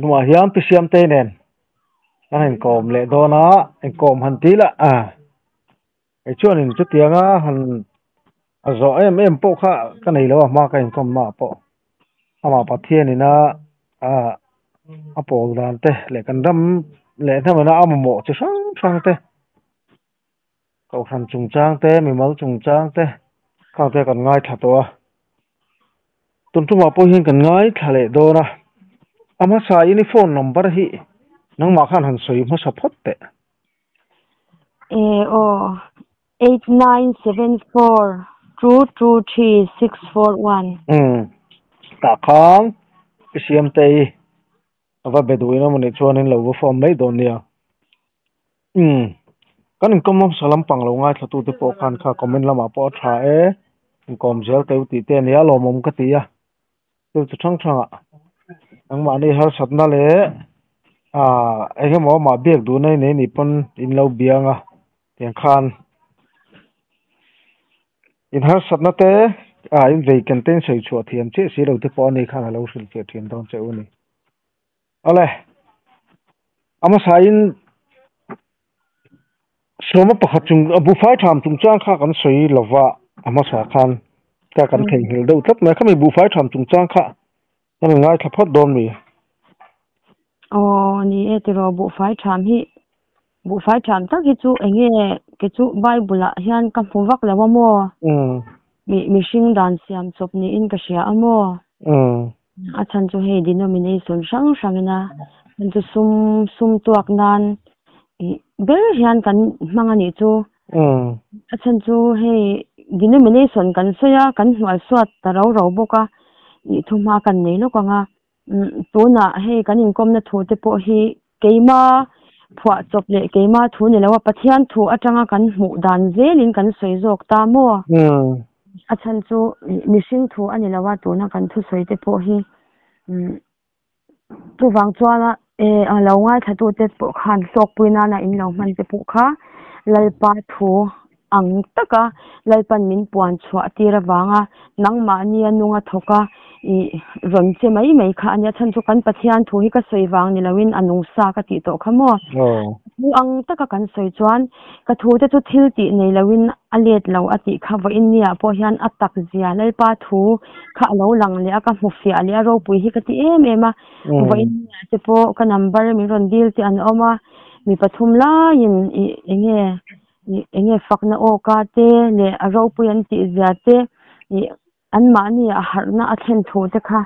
Tunhnuah hian Pi Siamtei nen kan inkawm leh dawn a, inkawm han ti lah a, kei chuanin chutianga han a zawh em em pawh kha ka nei lo a, hma ka inkawm naah pawh amah Pathianin a a pawl dan te leh kan ram leh hnamina a mamawh chi hrang hrang te Kohhran chungchang te, mimal chungchang te khang te kan ngaithla tawh a. Tun tumah pawh hian kan ngaithla leh dawn a. A hmasa in i phone number hi nangmah khan han sawi hmasa phawt teh. E aw, 8974 223 641. Umm, tah khan i siam te i a va be duhin emaw nih chuanin lo va phone mai dawn nia. Umm, kan inkawm hmasa lampang lo ngaithlatute pawh khan kha comment lamah pawh a tha e, inkawm zel teu tih te a nia lawmawm ka ti a. Thil chi hrang hrangah nangmahni harsatna leh ah eng emaw amah biak duhna i nei nih pawn in lo biang a, tiang khan in harsatna te ah in vei ken te in sawi chhuah thiam chiah si lo te pawh a ni khan a lo hrilhfiah thin dawn che u a ni. Awle, a hmasain sawma pakhat chung buhfai tham chungchang kha kan sawi lova a hmasa khan ka kan theihnghilh deuh tlat mai a, khami buhfai tham chungchang kha kan in ngaithla phawt dawn mi? Aw ni e tiraw buhfai tham hi buhfai tham tak hi chu eng nge kei chu Bible ah hian ka hmu vak lo a maw? Mihring dan siam chawp niin ka hria a maw? A chhan chu hei denomination hrang hrangin a chhan chu sum sum tuak nan ih ber hian kan hmang a nih chu. A chhan chu hei denomination kan sawi a kan hnual suat ta ro ro bawk a ih thu hma kan nei lawk ang a. Tunah hei kan inkawmna thu te pawh hi keima phuah chawp leh keima thu ni lo a Pathian thu atanga kan hmuh dan zelin kan sawi zawk ta maw? A chhan chu mihring thu a ni lo a tuna kan thusawi te pawh hi chuvang chuan a lo ngaithlatute pawh khan hlawkpui nana in lo hman te pawh kha Lalpa thu ang taka Lalpan min puan chhuah tir avanga nangmahnia nunga thawk a ih rawn che mai mai kha a nia. Chhan chu kan Pathian thu hi ka sawi vang ni loin a nung sa ka tih tawh kha maw? Thu ang taka kan sawi chuan ka thu te chu thil tih nei loin a let lo a tih kha vawiin niah pawh hian a tak zia Lalpa thu kha a lo lang leh a, ka hmu fiah leh a ropui hi ka ti em em a. Vawiin niah te pawh ka number min rawn dil te an awm a, mi pathum laiin ih eng nge ih eng nge fakna awka te leh a ropui an tih zia te ih anmahni a harhna a thlen thu te kha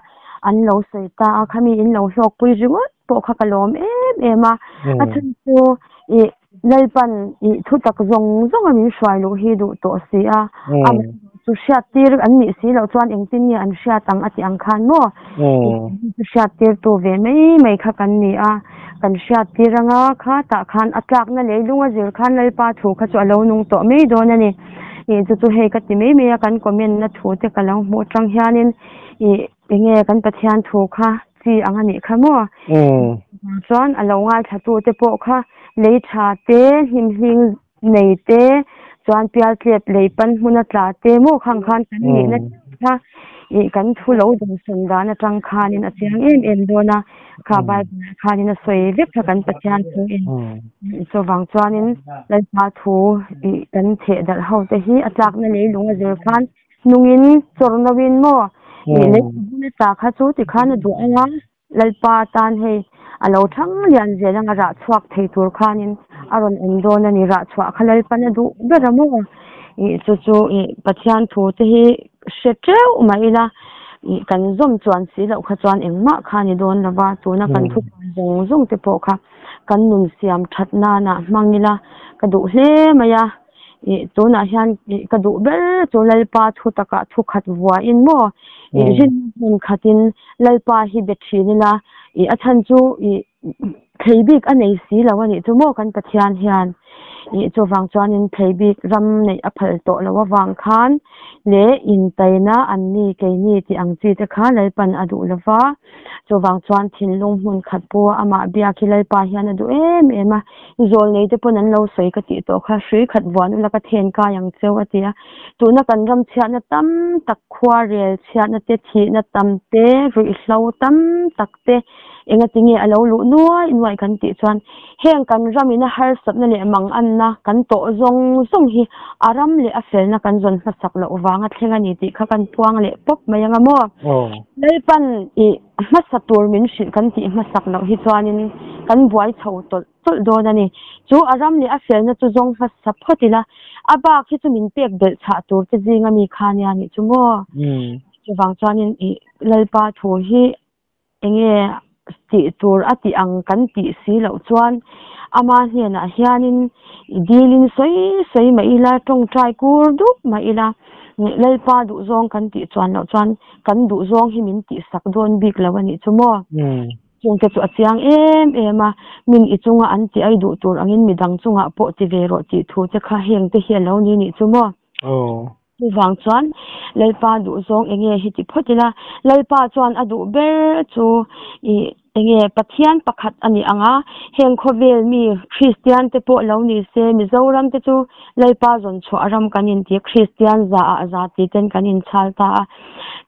an lo sawi ta a, khami in lo hlawkpui ringawt pawh kha ka lawm em em a, a chhan chu ih Lalpan ih thu tak zawng zawng a min hruai luh hi duh tawh si a, amah chu hriat tir an nih si loh chuan engtin nge an hriat ang a tih ang khan maw ih chu hriat tir tu ve mai mai kha kan ni a. Kan hriat tir anga kha tah khan a tlakna leilung a zir khan Lalpa thu kha chu a lo nung tawh mai dawn a ni. Ih chu chu hei ka ti mai mai a kan comment na thu te ka lo hmuh atang hianin ih enge kan Pathian thu kha chi ang a nih kha maw? Chuan a lo ngaithla tu te pawh kha lei tha te hnim hling nei te chuan pialtlep lei pan hmun a tla te maw khang khan kan nihna kha ih kan thu lo dawngsawn dan atang khanin a chiang em em dawn a kha Bible ah khanin a sawi vek kha kan Pathian thu in chuvang chuanin Lalpa thu ih kan theh darh ho te hi a tlakna leilung a zir khan nungin chawr no in maw ih lei hmun a tla kha chu tikhan a duh ang a. Lalpa tan hei a lo thang lian zel anga rah chhuak thei tur khanin a rawn awm dawn a ni. Rah chhuah kha Lalpan a duh ber a maw? Ih chu chu ih Pathian thu te hi hre teuh mah ila ih kan zawm chuan si loh kha chuan engmah kha a ni dawn lo va, tuna kan thu puan zawng zawng te pawh kha kan nun siam that nana hmang ila ka duh hle mai a. Ih tunah hian ih ka duh ber chu Lalpa thu takah thu khat vuahin maw ih rinna hmun khatin Lalpa hi be thin ila ih a chhan chu ih thlei bik a nei si lo a nih chu maw kan Pathian hian ih chuvang chuanin thlei bik ram neih a phal tawh loh avang khan leh intaina an ni keini tih ang chi te kha Lalpan a duh lova chuvang chuan thinlung hmun khat pawh amah biak hi Lalpa hian a duh em em a. Zawl nei te pawn an lo sawi ka tih tawh kha, hrui khat vuan ula ka then kai ang cheu a ti a. Tuna kan ram chhiatna tam tak, khuarel chhiatna te, thihna tam te, ruihhlo tam tak te, Engatinge a lo luh nuai nuai kan tih chuan heng kan ramina harsatna leh manganna kan tawh zawng zawng hi a ram leh a felna kan zawn hmasak loh vanga thleng a ni tih kha kan puang leh pawp mai anga maw. Lalpan i hmasa tur min hrilh kan tih hmasak loh hi chuanin kan buai chho tawlh tawlh dawn a ni. Chu a ram leh a felna chu zawng hmasa phawt ila, a bak hi chu min pek belh chhah tur te zinga mi kha nia nih chu maw. Chuvang chuanin i Lalpa thu hi enge tih tur a tih ang kan tih si loh chuan ama hnenah hianin i dilin sawi sawi mah ila, tawngtai kur dup mah ila, Lalpa duhzawng kan tih chuan loh chuan kan duhzawng hi min tihsak dawn bik lo a nih chu maw. Chungte chu a chiang em em a, min i chunga an tih ai duh tur angin midang chungah pawh ti ve rawh tih thu te kha heng te hi a lo ni nih chu maw. Chuvang chuan Lalpa duhzawng enge hi ti phawt ila, Lalpa chuan a duh ber chu i enge Pathian pakhat a ni ang a, heng khawvel mi Kristian te pawh lo ni se, Mizoram te chu Lalpa zawn chhuah ram kan inti, Kristian za ah za ti ten kan inchhal ta a.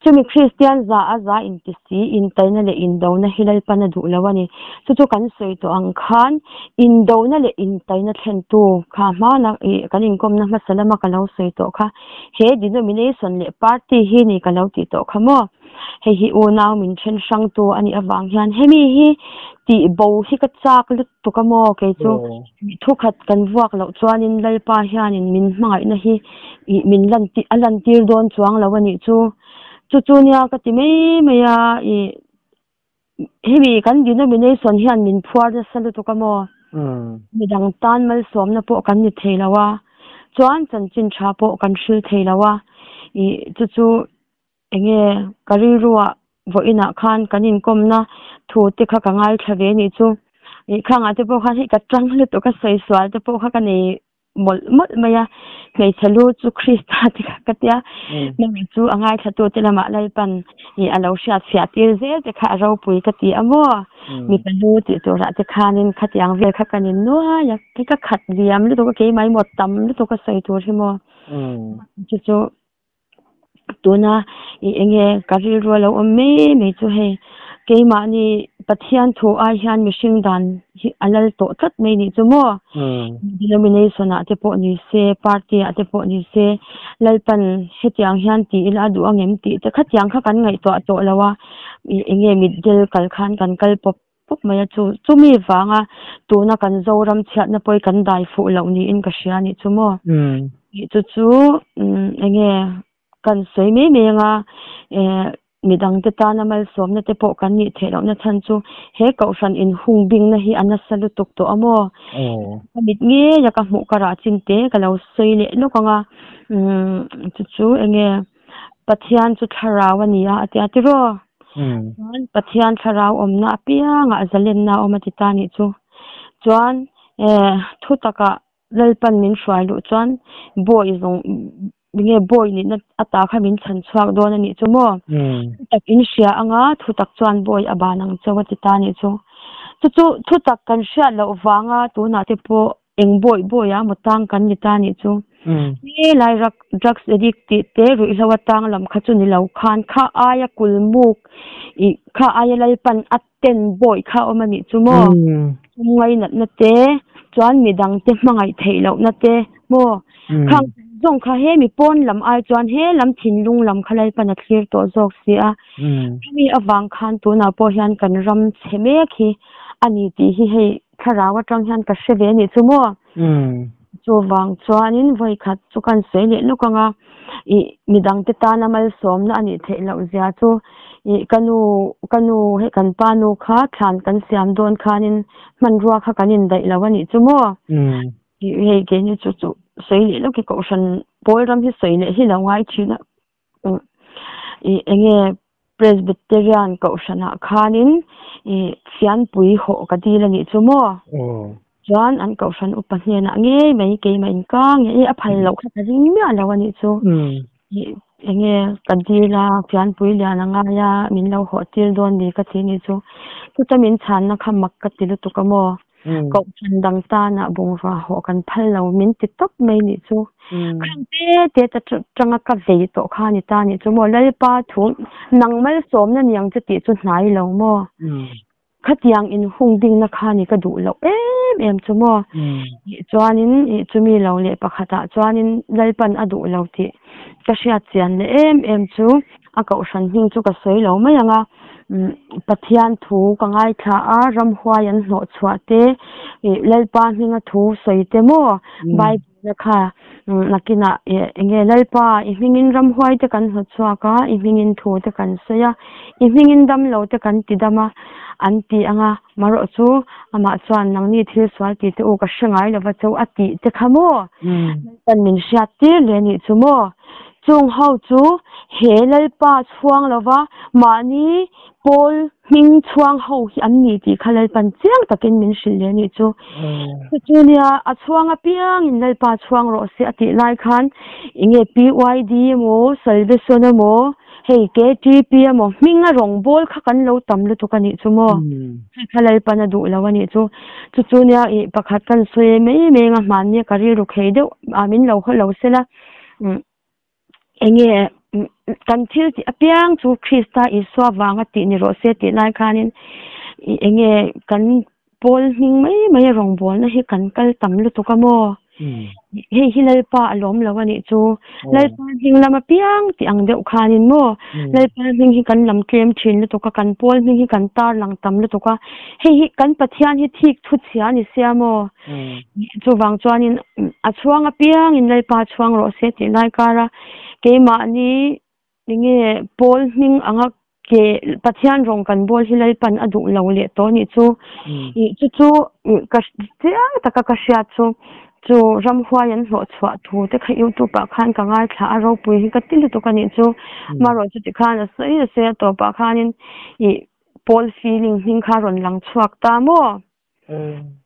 Chumi Kristian za a za inti si, intaina leh indona hi Lalpan a duh lo a ni. Chu chu kan sawi tawh ang khan indona leh intaina thlentu kha hmana ih kan inkawmna hmasa lama ka lo sawi tawh kha he denomination leh party hi ni ka lo tih tawh kha maw. Hei hi unau min then hrangtu a nih avang hian hemi hi tih bo hi ka chak lutuk a maw kei chu thukhat kan vuak loh chuanin Lalpa hianin min hmangaihna hi ih min lan a lantir dawn chuang lo a nih chu. Chu chu nia ka ti mai mai a ih hemi kan denomination hian min phuar nasa lutuk a maw. Midang tan malsawmna pawh kan ni thei lo a, chuan chanchin tha pawh kan hril thei lo a ih chu chu Enge ka rilruah vawiinah khan kan inkawmna thu te kha ka ngaithla ve nih chu. Ih khangah te pawh khan hei ka tang lutuk a sawi sual te pawh kha ka nei mawlh mawlh mai a. Hmeichhe lu chu Krista te kha ka tia. Hmeichhe chu a ngaithlatu te lamah Lalpan ih a lo hriat fiah tir zel te kha a ropui ka ti a maw. Mipa lu tih turah te khanin khatiang vel kha ka ni nuai a. Hei ka khat liam lutuk a keimah hi maw tam lutuk a sawi tur hi maw. Chu chu. Tuna i enge ka rilru a lo awm mai mai chu hei keimahni Pathian thu ai hian mihring dan hi a lal tawh tlat mai nih chu maw denomination ah te pawh ni se party ah te pawh ni se Lalpan hetiang hian ti ila a duh angem tih te khatiang kha kan ngaihtuah tawh lo a i enge mitdel kal khan kan kal pawp pawp mai a chu chumi vanga tuna kan Zoram chhiatna pawh hi kan dai fuh loh niin ka hria nih chu maw. Tih chu chu enge kan sawi mai mai anga midang te tana malsawmna te pawh kan nih theih lohna chhan chu he kohhran inhung bingna hi a nasa lutuk tawh a maw. Ka mit ngei a ka hmuh ka rah chin te ka lo sawi leh lawk anga chu chu enge Pathian chu thlarau a ni a a ti a tiraw. Chuan Pathian thlarau awmna apiangah zalenna a awm a ti ta nih chu. Chuan thu takah Lalpan min hruai luh chuan bawi zawng nge bawi nihna ata kha min chhan chhuak dawn a nih chu maw? Thu tak in hria anga thu tak chuan bawi a ban ang cheu a ti ta nih chu. Chu chu thu tak kan hriat loh vanga tunah te pawh eng bawi bawi a maw tang kan ni ta nih chu. He lai drugs addict tih te ruihhlo atang lam kha chu ni lo khan kha aia kulmuk ih kha aia Lalpan a ten bawi kha awm a nih chu maw? Sum ngainatna te chuan midang te hmangaih theih lohna te maw? Khang zawng kha he mi pawn lam ai chuan he lam thinlung lam kha Lalpan a thlir tawh zawk si a. Chumi avang khan tunah pawh hian kan ram chhe mek hi a ni tih hi hei thlarau atang hian ka hre ve a nih chu maw? Chuvang chuanin vawikhat chu kan sawi leh lawk ang a, ih midangte tana malsawmna a nih theih loh zia chu ih ka nu ka nu hei kan pa nu kha thlan kan siam dawn khanin hmanrua kha kan indaih lo a nih chu maw? Ih hei keini chu chu sawi leh lawk i kohhran pawl ram hi sawi leh hi lo ngai thin a. Ih enge Presbyterian kohhranah khanin ih fianpui hawh ka dil a nih chu maw? Chuan an kohhran upa hnenah ngei mai keimah in ka nge i a phal loh kha ka ring miah lo a nih chu. Ih enge ka dil a fianpui lian a ngai a min lo hawh tir dawn ni ka ti nih chu. Chuta min chhanna kha mak ka ti lutuk a maw? Kohhran dang tanah bungrua hawh kan phal lo min ti tawp mai nih chu. Khang te te ta tanga ka vei tawh kha ni ta nih chu maw Lalpa thu nang malsawmna niang chu tih chu hnai lo maw. Khatiang inhung dingna kha ni ka duh loh em em chu maw. Chuanin ih chumi lo leh pakhatah chuanin Lalpan a duh lo tih ka hriat chian leh em em chu a kohhran hming chu ka sawi lo mai ang a. Pathian thu ka ngaithla a, ramhuai an hnawh chhuah te, ih Lalpa hminga thu sawi te maw Bible na kha nakinah ih enge Lalpa i hmingin ramhuai te kan hnawt chhuak a, i hmingin thu te kan sawi a, i hmingin damlo te kan ti dam a an ti ang a, marawh chu amah chuan nangni thil sual ti te u ka hre ngai lova cheu a tih te kha maw Lalpan min hriat tir leh anih chu maw? Chung ho chu he Lalpa chhuang lova mahni pawl hming chhuang ho hi an ni tih kha Lalpan chiang takin min hrilh leh anih chu. Chu chu nia a chhuang apiangin Lalpa chhuang rawh se a tih lai khan enge PYD emaw Salvation emaw hei KTP emaw hming a rawng bawl kha kan lo tam lutuk anih chu maw. Hei kha Lalpan a duh lo anih chu. Chu chu nia ih pakhat kan sawi mai mai anga hmanni ka rilru khei deuh a min lo haw lo sela. Enge kan thil tih apiang chu Krista Isua vanga tih ni rawh se tih lai khanin enge kan pawl hming mai mai a rawngbawlna hi kan kal tam lutuk a maw? Hei hi Lalpa a lawm lo a nih chu. Lalpa hming lam apiang tih ang deuh khanin maw? Lalpa hming hi kan lam tlem thin lutuk a, kan pawl hming hi kan tar lang tam lutuk a. Hei hi kan Pathian hi thik thu chhia a ni sia maw? Chuvang chuanin a chhuang apiangin Lalpa chhuang rawh se tih lai kara keimahni enge pawl hming anga ke Pathian rawng kan bawl hi Lalpan a duh lo leh tawh anih chu. Ih chu chu ka chiang taka ka hriat chu chu ramhuai an hlawh chhuah thu te kha youtube ah khan ka ngaithla a ropui hi ka ti lutuk anih chu. Amaherawhchu chuti khan a sawi a sawi a tawpah khanin ih pawl feeling hming kha a rawn lang chhuak ta maw?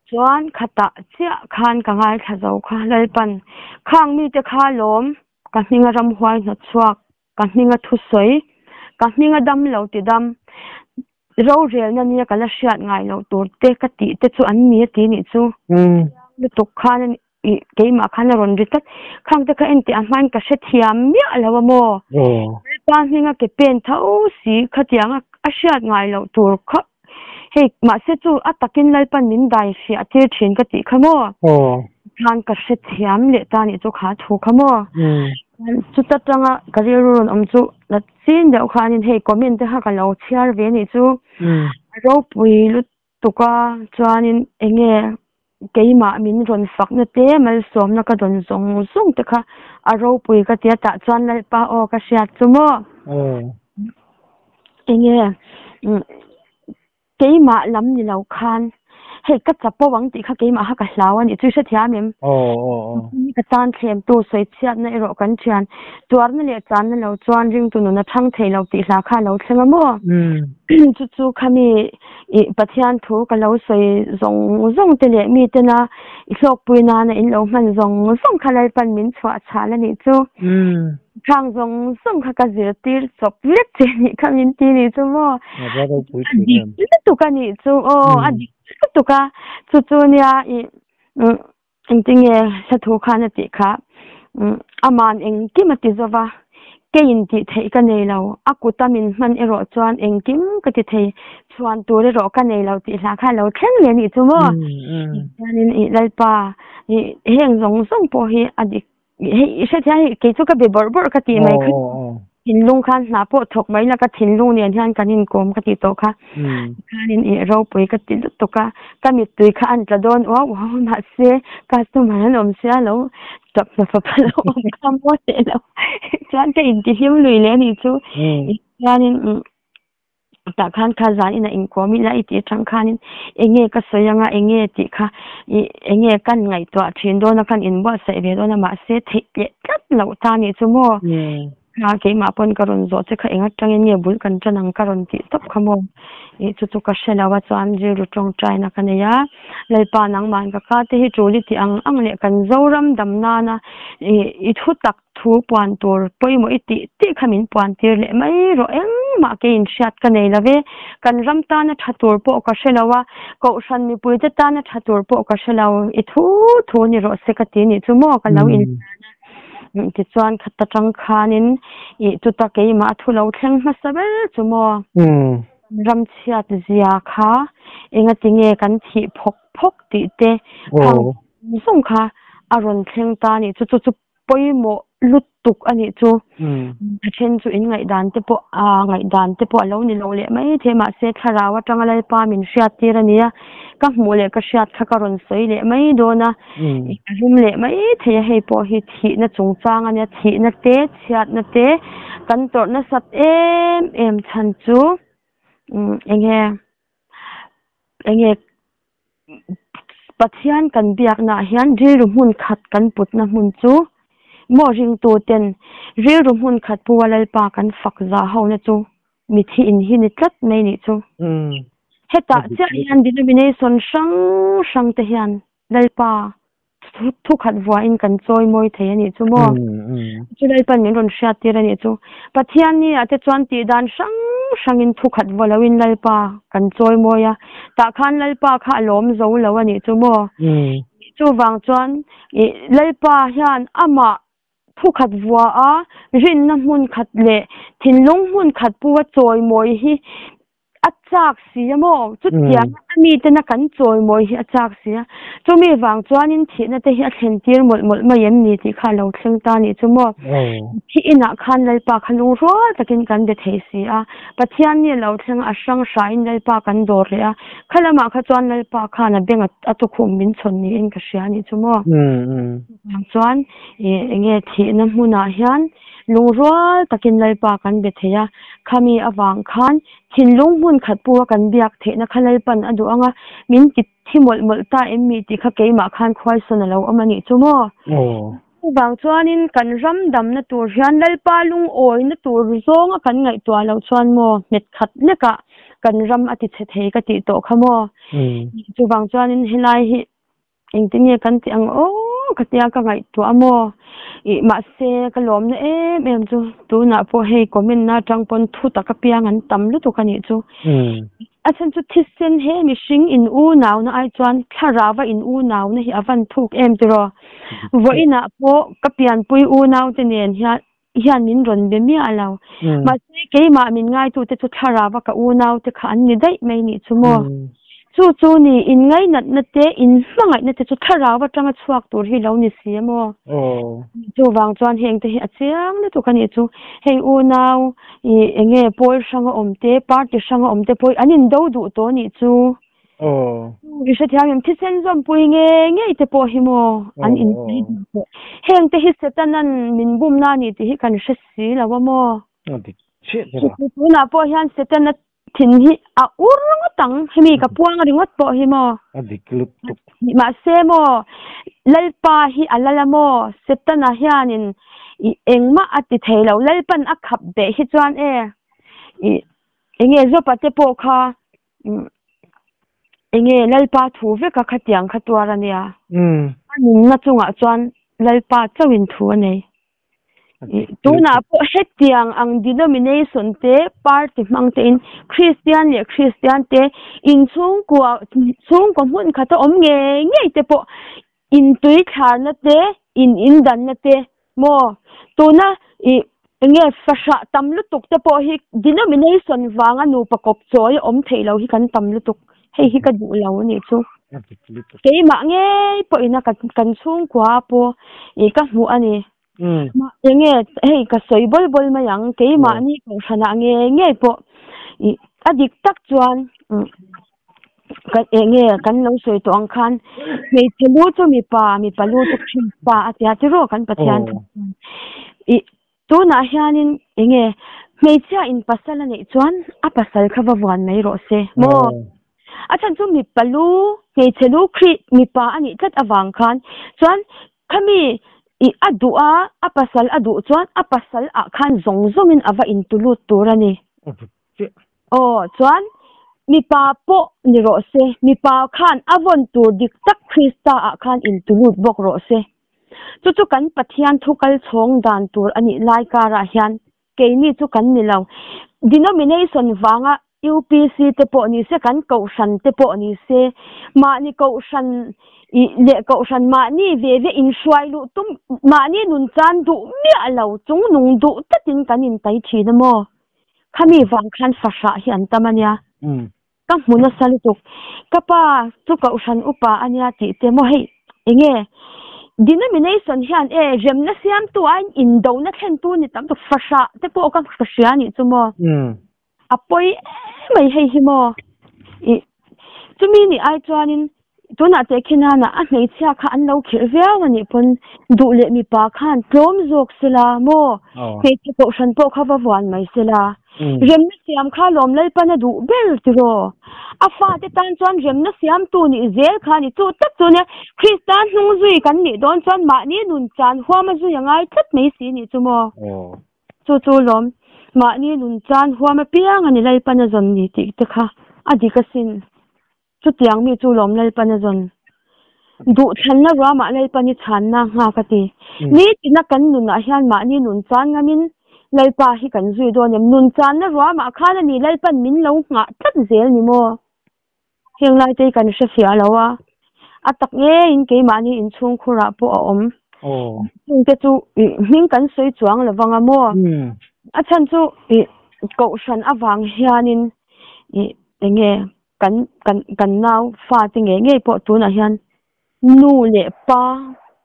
Chuan khatah chiah khan ka ngaithla zo kha Lalpan, Khang mite kha lawm, ka hminga ramhuai hnawtchhuak, ka hminga thusawi, ka hminga dam lo ti dam, rorelna nia ka la hriat ngai loh tur te ka tih te chu an ni a ti nih chu. Lutuk khan I keimah khan a rawn ri tlat. Khang te kha enteh a hmain ka hrethiam miah lo a maw? Lalpa hminga ke pen tho si khatiang a hriat ngai loh tur kha hei mahse chu a takin Lalpan min dai fiah tir thin ka tih kha maw? Khan ka hrethiam leh ta nih chu kha thu kha maw? Chuta tanga ka rilru rawn awm chu la chin deuh khanin hei comment te kha ka lo chhiar ve nih chu a ropui lut Tuka chuanin enge keimah min rawn fakna te, malsawmna ka dawn zawng zawng te kha a ropui ka tia tah chuan Lalpa aw ka hriat chu maw? Enge keimah lam ni lo khan hei ka chapo ang tih kha keimah kha ka hlau a nih chu i hrethiam em? Ka tan thlemtu sawi chhiatna erawh kan thian tuarna leh channa lo chuan ringtu nun a thang thei lo tih hla kha a lo thleng a maw? Chu chu khami I Pathian thu ka lo sawi zawng zawng te leh mitena i hlawkpui nana in lo hman zawng zawng kha Lalpan min chhuah chhal a nih chu. Khang zawng zawng kha ka zirtir chawp vek che nih kha min ti nih chu maw. A dik lutuk a nih chu aw a dik lutuk a chu chu nia i Engtinge hla thu khan a tih kha? Aman engkim a ti zo va, keiin tih theih ka nei lo, a kuta min hman erawh chuan engkim ka ti thei, chhuan tur erawh ka nei lo tih hla kha a lo thleng leh a nih chu maw? Chuanin ih Lalpa, ih heng zawng zawng pawh hi a dik Hei i hrethiam hi kei chu ka be bawrh bawrh ka tih mai kha thinlung khan hna pawh thawk mai la ka thinlung nen hian kan inkawm ka tih tawh kha khanin i ropui ka ti lutuk a ka mittui kha an tla dawn uau uau a mahse customer an awm sia lo tap hna fapa lo awm kha maw leh lo chuan ka intihlim lui leh anih chu chuanin Tah khan kha zan ina inkawm ila i tih atang khanin enge ka sawi anga enge tih kha ih enge kan ngaihtuah thin dawn a kan inbuatsaih ve dawn a mahse theih leh tlat loh ta nih chu maw kha keimah pawn ka rawn zawh che kha eng atangin nge bul kan tan ang ka rawn tih tawp kha maw ih chu chu ka hre lo a chuan rilru tawngtaina ka nei a Lalpa nangmah ka ka te hi tul i tih ang ang leh kan Zoram dam nana ih i thu tak Thu puan tur pawimawh i tih tih kha min puan tir leh mai rawh engmah keiin hriat ka nei lo ve. Kan ram tana tha tur pawh ka hre lo a, kohhran mipuite tana tha tur pawh ka hre lo. I thu thu ni rawh se ka ti nih chu maw ka lo inhlan a. Tichuan khat atang khanin ih chuta keimah a thu lo thleng hmasa ber chu maw. Ram chhiat zia kha engatinge kan thih phawk phawk tih te khang zawng kha a rawn thleng ta a nih chu. Chu chu pawimawh lutuk a nih chu. A then chu in ngaihdan te pawh aa ngaihdan te pawh a lo ni lo leh mai thei mahse thlarau atanga Lalpa min hriat tir a nia. Ka hmuh leh ka hriat kha ka rawn sawi leh mai dawn a. Ka rum leh mai thei a, hei pawh hi thihna chungchang a nia, thihna te, chhiatna te kan tawrh nasat em em chhan chu eng nge eng nge Pathian kan biaknaah hian rilru hmun khat kan putna hmun chu maw ringtu ten rilru hmun khat pu a Lalpa kan fak zah hona chu mithi in hi ni tlat mai nih chu. Hetah chiah hian denomination hrang hrang te hian Lalpa thu khat vuahin kan chawi mawi thei a nih chu maw? Chu Lalpan min rawn hriat tir a nih chu. Pathian ni ah te chuan tih dan hrang hrangin thu khat vua loin Lalpa kan chawi mawi a, tah khan Lalpa kha a lawm zo lo a nih chu maw? Chuvang chuan Lalpa hian amah thu khat vua a, rinna hmun khat leh thinlung hmun khat pu a chawi mawi hi a chak si a maw? Chutiang a mitena kan chawimawi hi a chak si a, chumi vang chuanin thihna te hi a thlen tir mawlh mawlh mai em ni tih kha a lo thleng ta nih chu maw? Thi inah khan Lalpa kha lungrual takin kan be thei si a, Pathian ni a lo thleng a, a hrang hrain Lalpa kan dawr leh a, kha lamah kha chuan Lalpa khan a beng a tukhum min chhawn niin ka hria nih chu maw? Chuvang chuan eng nge thihna hmunah hian Lungrual takin Lalpa kan be thei a, khami avang khan thinlung hmun khat pua kan biak theihna kha Lalpan a duh ang a, min ti thi mawlh mawlh ta em mi tih kha keimah khan khuaisawn a lo awm a nih chu maw? Chuvang chuanin kan ram damna tur hian Lalpa lungawina tur zawnga kan ngaihtuah loh chuan maw hmet khat lekah kan ram a ti chhe thei ka tih tawh kha maw? Chuvang chuanin helai hi Engtin nge kan tih ang aw ka tia ka ngaihtuah a maw? Ih mahse ka lawmna em em chu tunah pawh hei comment na atang pawn thu tak apiang an tam lutuk a nih chu. A chhan chu thisen he mihring in unauna ai chuan thlarau a in unauna hi a van thuk em tiraw? Vawiinah pawh ka pianpui unaute nen hian hian min rawn be miah lo. Mahse keimah min ngaitute chu thlarau a ka unaute kha an ni daih mai nih chu maw? Chu chu ni, in ngainatna te, in hmangaihna te chu thlarau atanga chhuak tur hi lo ni si a maw? Chuvang chuan heng te hi a chiang lutuk a nih chu. Hei unau i enge pawl hranga awm te, party hranga awm te pawh an indo duh tawh nih chu. I hrethiam em? Thisen zawmpui nge ngei te pawh hi maw an inpui duh tawh. Heng te hi Setanan min bumna a ni tih hi kan hre si lo a maw? Tunah pawh hian Setana thin hi a ur ngawt ang, hemi ka puang ringawt pawh hi maw? Mahse maw Lalpa hi a lal a maw? Setana hianin engmah a ti thei lo, Lalpan a khap beh hi chuan e enge Jopa te pawh kha Enge Lalpa thu veka khatiang kha tuar a nia. A nunna chungah chuan Lalpa chauhin thu a nei. Tunah pawh hetiang ang denomination te, party hmang tein Kristian leh Kristian te inchhungkua chhungkaw hmun khata awm ngei ngei te pawh Intui thlarna te, in indanna te maw? Tuna i enge fahrah tam lutuk te pawh hi denomination vanga nupa kawp chawi a awm theih lo hi kan tam lutuk. Hei hi ka duh lo a nih chu. Keimah ngei pawhin a kan chhungkua pawh i ka hmuh a ni. Enge hei ka sawi bawl bawl mai ang keimahni kohhranah ngei ngei pawh i a dik tak chuan Kan eng nge kan lo sawi tawh ang khan hmeichhe lu chu mipa mipa lu chu Krista a tia tiraw kan Pathian thu chuan i tunah hianin eng nge hmeichhia in pasal a neih chuan a pasal kha va vuan mai rawh se maw a chhan chu mipa lu hmeichhe lu Kri mipa a nih tlat avang khan chuan khami i a duh a a pasal a duh chuan a pasal ah khan zawng zawngin a va intulut tur a ni. Aw chuan mipa pawh ni rawh se, mipa khan a vawn tur dik tak Krista ah khan intulut bawk rawh se. Chu chu kan Pathian thu kal chhawng dan tur a nih lai karah hian keini chu kan ni lo. Denomination vanga UPC te pawh ni se, kan kohhran te pawh ni se, mahni kohhran leh kohhran mahni ve ve inhruai luh tum, mahni nun chan duh miah lo chung nung duh takin kan intai thin a maw? Khami vang khan fahrah hi an tam a nia. Ka hmu nasa lutuk. Ka pa chu kohhran upa a nia tih te maw hei enge denomination hian e remna siamtu aiin indona thlentu ni tam tak fahrah te pawh ka hria a nih chu maw. A pawi em mai hei hi maw. Ih chumi nih ai chuanin tunah teh khi nana a hmeichhia kha an lo khirh viau a nih pawn duh leh mipa khan tlawm zawk sela maw hmeichhe kohhran pawh kha va vuan mai sela. Remna siam kha lawm Lalpan a duh ber tiraw? A fate tan chuan remna siamtu nih zel kha a ni. Chu tak chu nia Krista hnung zui kan nih dawn chuan mahni nun chan huam a zui a ngai tlat mai si nih chu maw? Chu chu lawm mahni nun chan huam apiang a ni Lalpan a zawn ni tih te kha a dik asin. Chutiang mi chu lawm Lalpan a zawn. Duhthlanna ruamah Lalpan i chhanna nghak a ti. Nitina kan nunah hian mahni nun chan ngamin Lalpa hi kan zui dawn em? Nun channa ruamah khan a ni Lalpan min lo nghah tlat zel ni maw? Heng lai te hi kan hre fiah lo a, a tak ngeiin keimahni inchhungkhurah pawh a awm. Chungte chu hming kan sawi chuang lo vang a maw? A chhan chu kohhran avang hianin enge Kan kan kan nau fate ngei ngei pawh tunah hian nu leh pa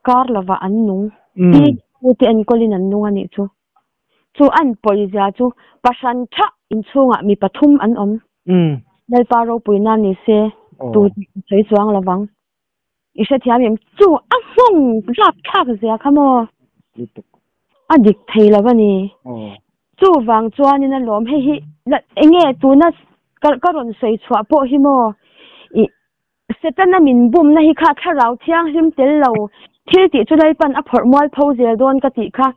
kar lovah an nung. Pi leh pu te enkawlin an nung a nih chu. Chu an pawizia chu pahran thah inchhungah mi pathum an awm. Lalpa ropui nan ni se tu tih ka sawi chuang lovang. I hrethiam em? Chu a nghawng rapthlak zia kha maw? A dik thei lo a ni. Chuvang chuanin a lawm hei hi enge tuna ka rawn sawi chhuah pawh hi maw? I Setana min bumna hi kha thlarau thianghlim tel lo thil tih chu Lalpan a phawrh mual pho zel dawn ka tih kha.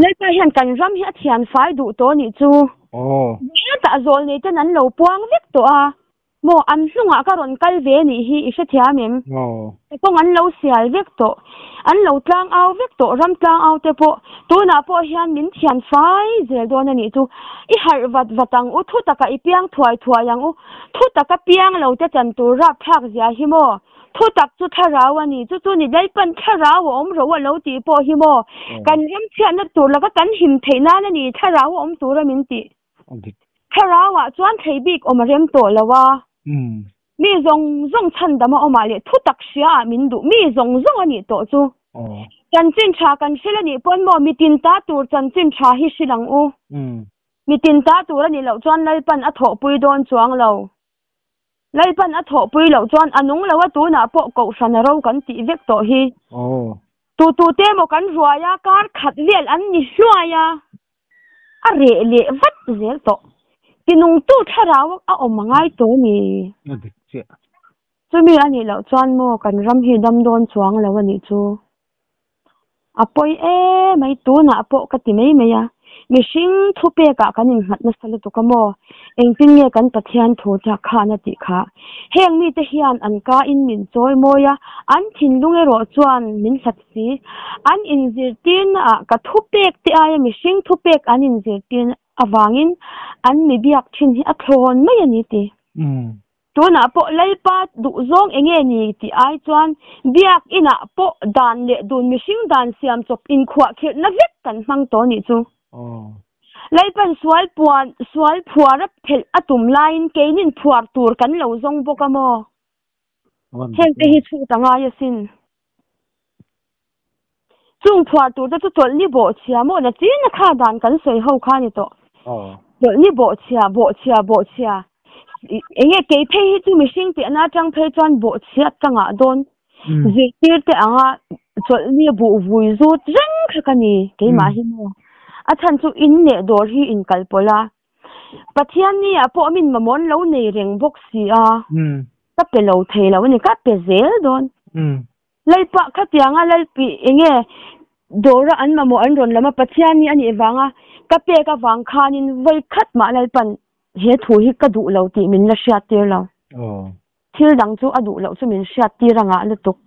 Lalpa hian kan ram hi a thian fai duh tawh nih chu. Hetah zawl nei ten an lo puang vek tawh a. Maw, an hnungah ka rawn kal ve nih hi i hrethiam em? Ka kawng an lo sial vek tawh, an lo tlang au vek tawh, ram tlang au te pawh tunah pawh hian min thian fai zel dawn a nih chu. I harh vat vat ang u, thu taka i piang thuai thuai ang u, thu taka piang lo te chan tur rapthlak zia hi maw? Thu tak chu thlarau a ni, chu chu ni Lalpan thlarau a awm ro a lo tih pawh hi maw? Kan ramchhiatna tur laka kan him theih nan a ni, thlarau a awm tura min tih. Thlarauah chuan thlei bik awm a rem tawh lo a, mi zawng zawng chhandam a awmah leh thutak hriaah min duh mi zawng zawng a nih tawh chu. Chanchin tha kan hril a nih pawn maw mitin ta tur chanchin tha hi hril ang u. Mitin ta tur a nih loh chuan Lalpan a thawhpui dawn chuang lo. Lalpan a thawhpui loh chuan a nung lo a tunah pawh kohhran a ro kan tih vek tawh hi. Tu tute maw kan ruai a kar khat vel an ni hluai a. A reh leh vat zel tawh. Tinungtu thlarau a awm a ngai tawh a ni. A dik chiah. Chumi a nih loh chuan maw kan ram hi dam dawn chuang lo a nih chu. A pawi em mai tunah pawh ka ti mai mai a. Mihring thupekah kan innghat nasa lutuk a maw? Engtin nge kan Pathian thu chak khan a tih kha? Heng mite hian an ka in min chawi mawi a, an thinlung erawh chuan min hlat si. An inzirtirna ah ka thupek te aia mihring thupek an inzirtir avangin an mi biak thin hi a thlawn mai a ni ti. Tunah pawh Lalpa duhzawng enge ni tih ai chuan biak inah pawh dan leh dun mihring dan siam chawp inkhuahkhirhna vek kan hmang tawh nih chu. Lalpan sual puan sual phuar a phelh a tum laiin keinin phuar tur kan lo zawng bawk a maw? Heng te hi chhut a ngai asin. Chung phuar tur te chu chawlhni bawhchhia maw na chin a kha dan kan sawi ho kha ni tawh. Chawlhni bawhchhia, bawhchhia, bawhchhia. Enge kei phei hi chu mihring tihna atang phei chuan bawhchhiat ka ngah dawn. Zirtir te anga chawlhni buh vui zut reng kha ka ni keimah hi maw. A chhan chu in leh dawr hi inkalpawlh a. Pathian ni ah pawh min mamawh lo nei reng bawk si a. Ka pe lo thei lo a ni, ka pe zel dawn. Lalpa khatianga Lalpi enge dawra an mamawh an rawn lam a, Pathian ni a nih vanga ka pek avang khanin vawi khat mah Lalpan he thu hi ka duh lo tih min la hriat tir lo. Thil dang chu a duh loh chu min hriat tir a ngah lutuk.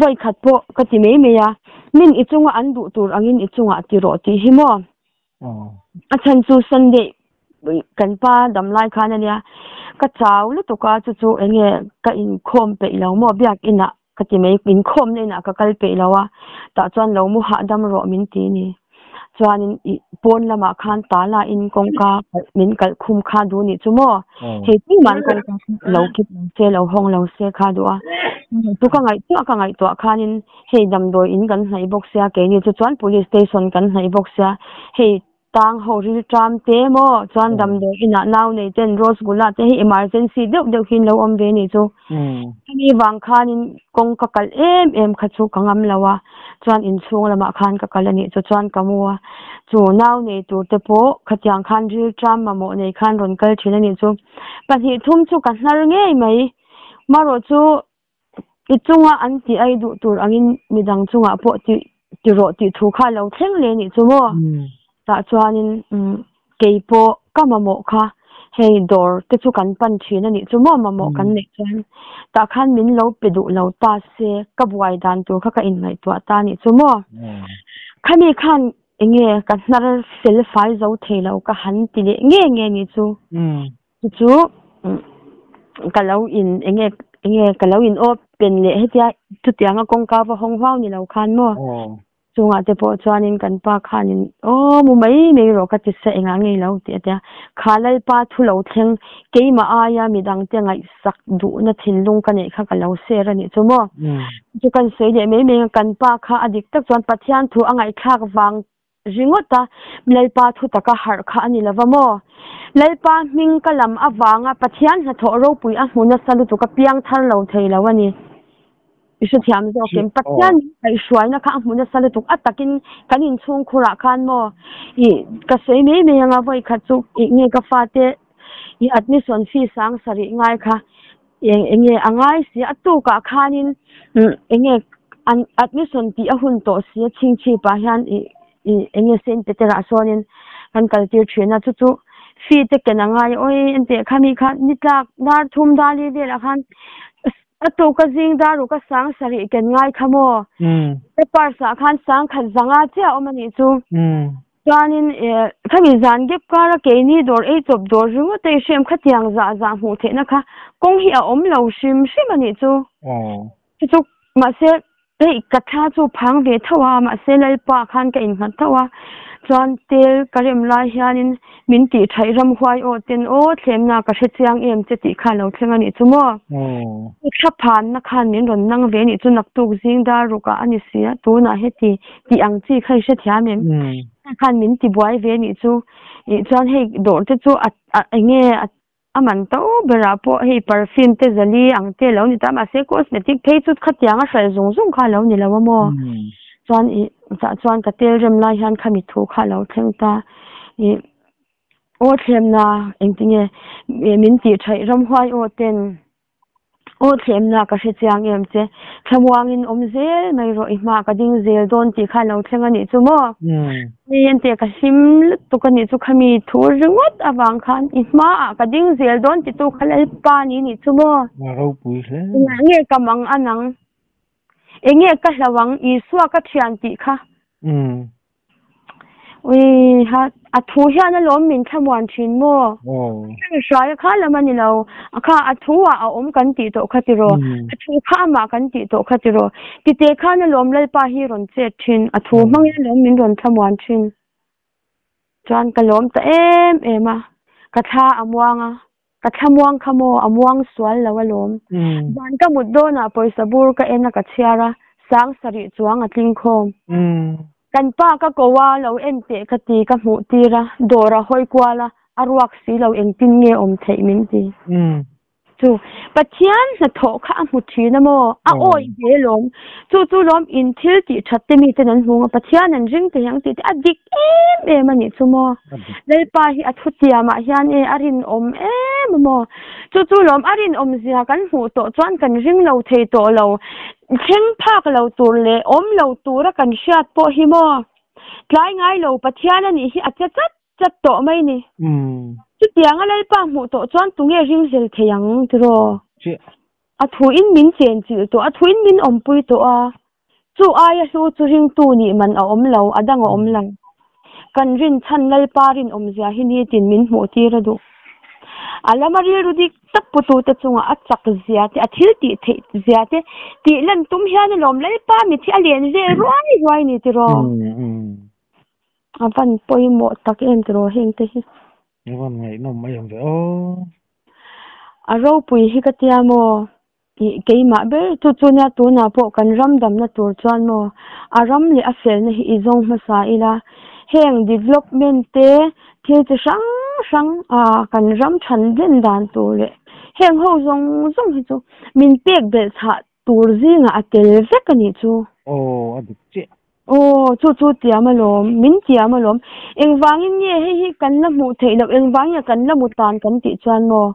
Vawi khat pawh ka ti mai mai a, min i chunga an duh tur angin i chungah ti rawh tih hi maw? A chhan chu Sunday kan pa dam lai khan a nia, ka chau lutuk a, chu chu eng nge ka inkhawm peih lo maw biakinah ka ti mai, inkhawmna inah ka kal peih lo a, tah chuan lo mu hahdam rawh min ti a ni. Chuanin i pawn lamah khan tala in kawngka kalh min kalh khum kha duh nih chu maw? Hei tuman kawngka kha lo kip lo se, lo hawng lo se kha duh a. Chu ka ngaihtuah ka ngaihtuah khanin hei damdawi in kan hnaih bawk sia, keini chu chuan police station kan hnaih bawk sia, hei Tang ho rilṭam te maw chuan damdawi inah nau nei ten Rosgulla te hi emergency deuh deuh hian lo awm ve nih chu. Hemi vang khanin kawng ka kalh em em kha chu ka ngam lo a, chuan inchhung lamah khan ka kal a nih chu chuan ka mu a. Chu nau nei tur te pawh khatiang khan rilṭam mamawh nei khan rawn kal thin a nih chu. Pahnih thum chu ka hnar ngei mai. Marawh chu I chunga an tih ai duh tur angin midang chungah pawh ti ti rawh tih thu kha lo thleng leh nih chu maw? Tah chuanin kei pawh ka mamawh kha hei dawr te chu kan pan thin a nih chu maw mamawh kan neih chuan tah khan min lo pe duh lo ta se ka buai dan tur kha ka inngaihtuah ta nih chu maw? Khami khan enge ka hnar fel fai zo thei lo ka han ti leh nge nge nih chu. Chu chu ka lo in enge enge ka lo in open leh hetia chutianga kawngka va hawng huau ni lo khan maw chungah te pawh chuanin kan pa khanin aw mu mai mai rawh ka ti sa engah ngei lo tih a tia kha Lalpa thu lo thleng keimah aia midang te ngaihsak duhna thinlung ka neih kha ka lo share a nih chu maw chu kan sawi leh mai mai a kan pa kha a dik tak chuan Pathian thu a ngaihthlak vang Ringawt a, Lalpa thu taka harh kha a ni lova maw? Lalpa hming ka lam avanga Pathian hnathawh ropui a hmu nasa lutuk a piang thar lo thei lo a ni. I hrethiam zawk em? Pathian min kaihhruaina kha a hmu nasa lutuk a takin kan inchhung khurah khan maw i ka sawi mai mai anga vawi khat chu i nge ka fate i admission fee sang sarih ngai kha eng enge a ngai si a tukah khanin enge an admission tih a hun tawh si a chhingchhip ah hian ih ih enge Saint Peter ah sawnin kan kal tir thin a chu chu fee te ken a ngai a awi enteh khami kha ni tlak dar thum dar li velah khan a tuka zing dar ruk a sang sarih ken ngai kha maw ka purse ah khan sang khat zanga chiah a awm a nih chu. Chuanin khami zan gap kara keini dawr ei chawp dawr ringawt a i hrem khatiang zah zah hmuh theihna kha kawng hi a awm lo hrim hrim a nih chu. Chu chu mahse hei ka thla chu phang ve tho a mahse Lalpa khan ka innghat tho a chuan tel ka rem lai hianin min tih thaih ramhuai aw ten aw thlemna ka hre chiang em che tih kha a lo thleng a nih chu maw. Thla phanna khan min rawn nang ve a nih chu naktuk zing dar rukah a ni si a tunah heti tih ang chi kha i hrethiam em? Hei khan min ti buai ve nih chu. Ih chuan hei dawr te chu a a enge a a man to berah pawh hei perfume te zali ang te lo ni ta mahse cosmetic phei chu khatiang a hralh zung zung kha a lo ni lo a maw? Chuan ih tah chuan ka tel rem lai hian khami thu kha a lo thleng ta. Ih aw thlemna engtinge min tih thaih ramhuai aw ten. Aw thlemna ka hre chiang em che, thlamuangin awm zel mai rawh i hma ka ding zel dawn tih kha lo thleng a nih chu maw? Hei ente ka hlim lutuk a nih chu khami thu ringawt avang khan i hmaah ka ding zel dawn titu kha Lalpa ni nih chu maw? Ropui hle. Engah nge ka mang a nang? Enge ka hlau ang Isua ka thian tih kha? Ui ha, a thu hian alawm min thlamuan thin maw? Heng hruaia kha lam a ni lo, a kha a thu ah a awm kan tih tawh kha tiraw, a thu kha amah kan tih tawh kha tiraw, tite khan alawm Lalpa hi rawn chet thin, a thu hmangin alawm min rawn thlamuan thin. Chuan ka lawm ta em em a, ka thla a muang a, ka thlamuang kha maw a muang sual lo alawm. Zan ka mut dawnah pawisa bur ka en a ka chhiar a, sang sarih chuang a tling khawm. Kan pa ka ko a, lo en teh ka ti ka hmuh tir a, dawr a hawi kual a, a ruak si lo engtin nge awm theih min ti. Chu Pathian hnathawh kha a hmu thin a maw? A awih ve lawm. Chu chu lawm in thil tih that te miten an hmu ang a, Pathian an ring thei ang tih te a dik em em a nih chu maw? Lalpa hi a thutiamah hian e a rinawm em a maw? Chu chu lawm a rinawm zia kan hmuh tawh chuan kan ring lo thei tawh lo. Thleng phak lo tur leh awm lo tura kan hriat pawh hi maw? Tlai ngai lo Pathian a nih hi a che chat chat tawh mai ni. Chutianga Lalpa hmuh tawh chuan tunge ringhlel thei ang tiraw? A thuin min chenchilh tawh, a thuin min awmpui tawh a, chu aia hlu chu ringtu nih man a awm lo, a dang a awm lo. Kan rinchhan Lalpa rinawmzia hi nitin min hmuh tir a duh. A lama rilru dik tak putute chungah a chak zia te, a thil tih theih zia te tih lan tum hian alawm Lalpa mit hi a len vel ruai ruai ni tiraw? A van pawimawh tak em tiraw heng te hi. A van ngaihnawm mai ang ve aw. A ropui hi ka tia maw? Ih keimah ber chu chu nia tunah pawh kan ram damna tur chuan maw a ram leh a felna hi i zawng hmasa ila heng development te thil chi hrang hrang ah kan ram than hlen dan tur leh heng ho zawng zawng hi chu min pek belh chhah tur zingah a tel vek a nih chu. Aw a dik chiah. Aw, chu chu tiam alawm, min tiam alawm. Engvangin nge hei hi kan la hmuh theih loh, engvangin nge kan la mu tan kan tih chuan maw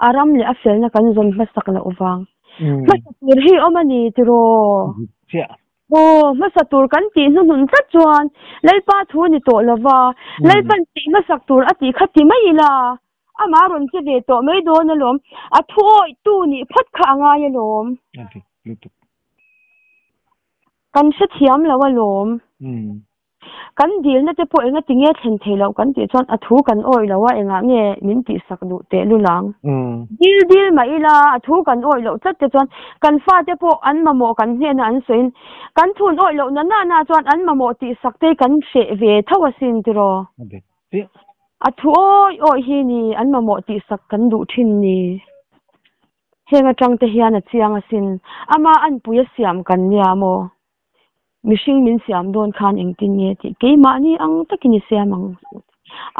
a ram leh a felna kan zawn hmasak loh vang. Hmasa tur hi awm a ni tiraw? Dik chiah. Aw, hmasa tur kan tih hnuhnun tlat chuan Lalpa thu ni tawh lova, Lalpan tih hmasak tur a tih kha ti mai ila, amah rawn che ve tawh mai dawn alawm. A thu awih tu nih phawt kha a ngai alawm. A dik lutuk. Kan hrethiam lo alawm. Kan dilna te pawh enga tinge thlen thei loh kan tih chuan a thu kan awih lo a, engah nge min tihsak duh teh lulang. Dil dil mah ila a thu kan awih loh tlat te chuan kan fate pawh an mamawh kan hnena an sawiin kan thun awih loh na na na chuan an mamawh tihsak te kan hreh ve tho asin tiraw. A thu awih awih hi ni an mamawh tihsak kan duh thin ni. Heng atang te hian a chiang asin. Ama anpui a siam kan nia maw? Mihring min siam dawn khan engtin nge tih keimahni ang takin i siam ang.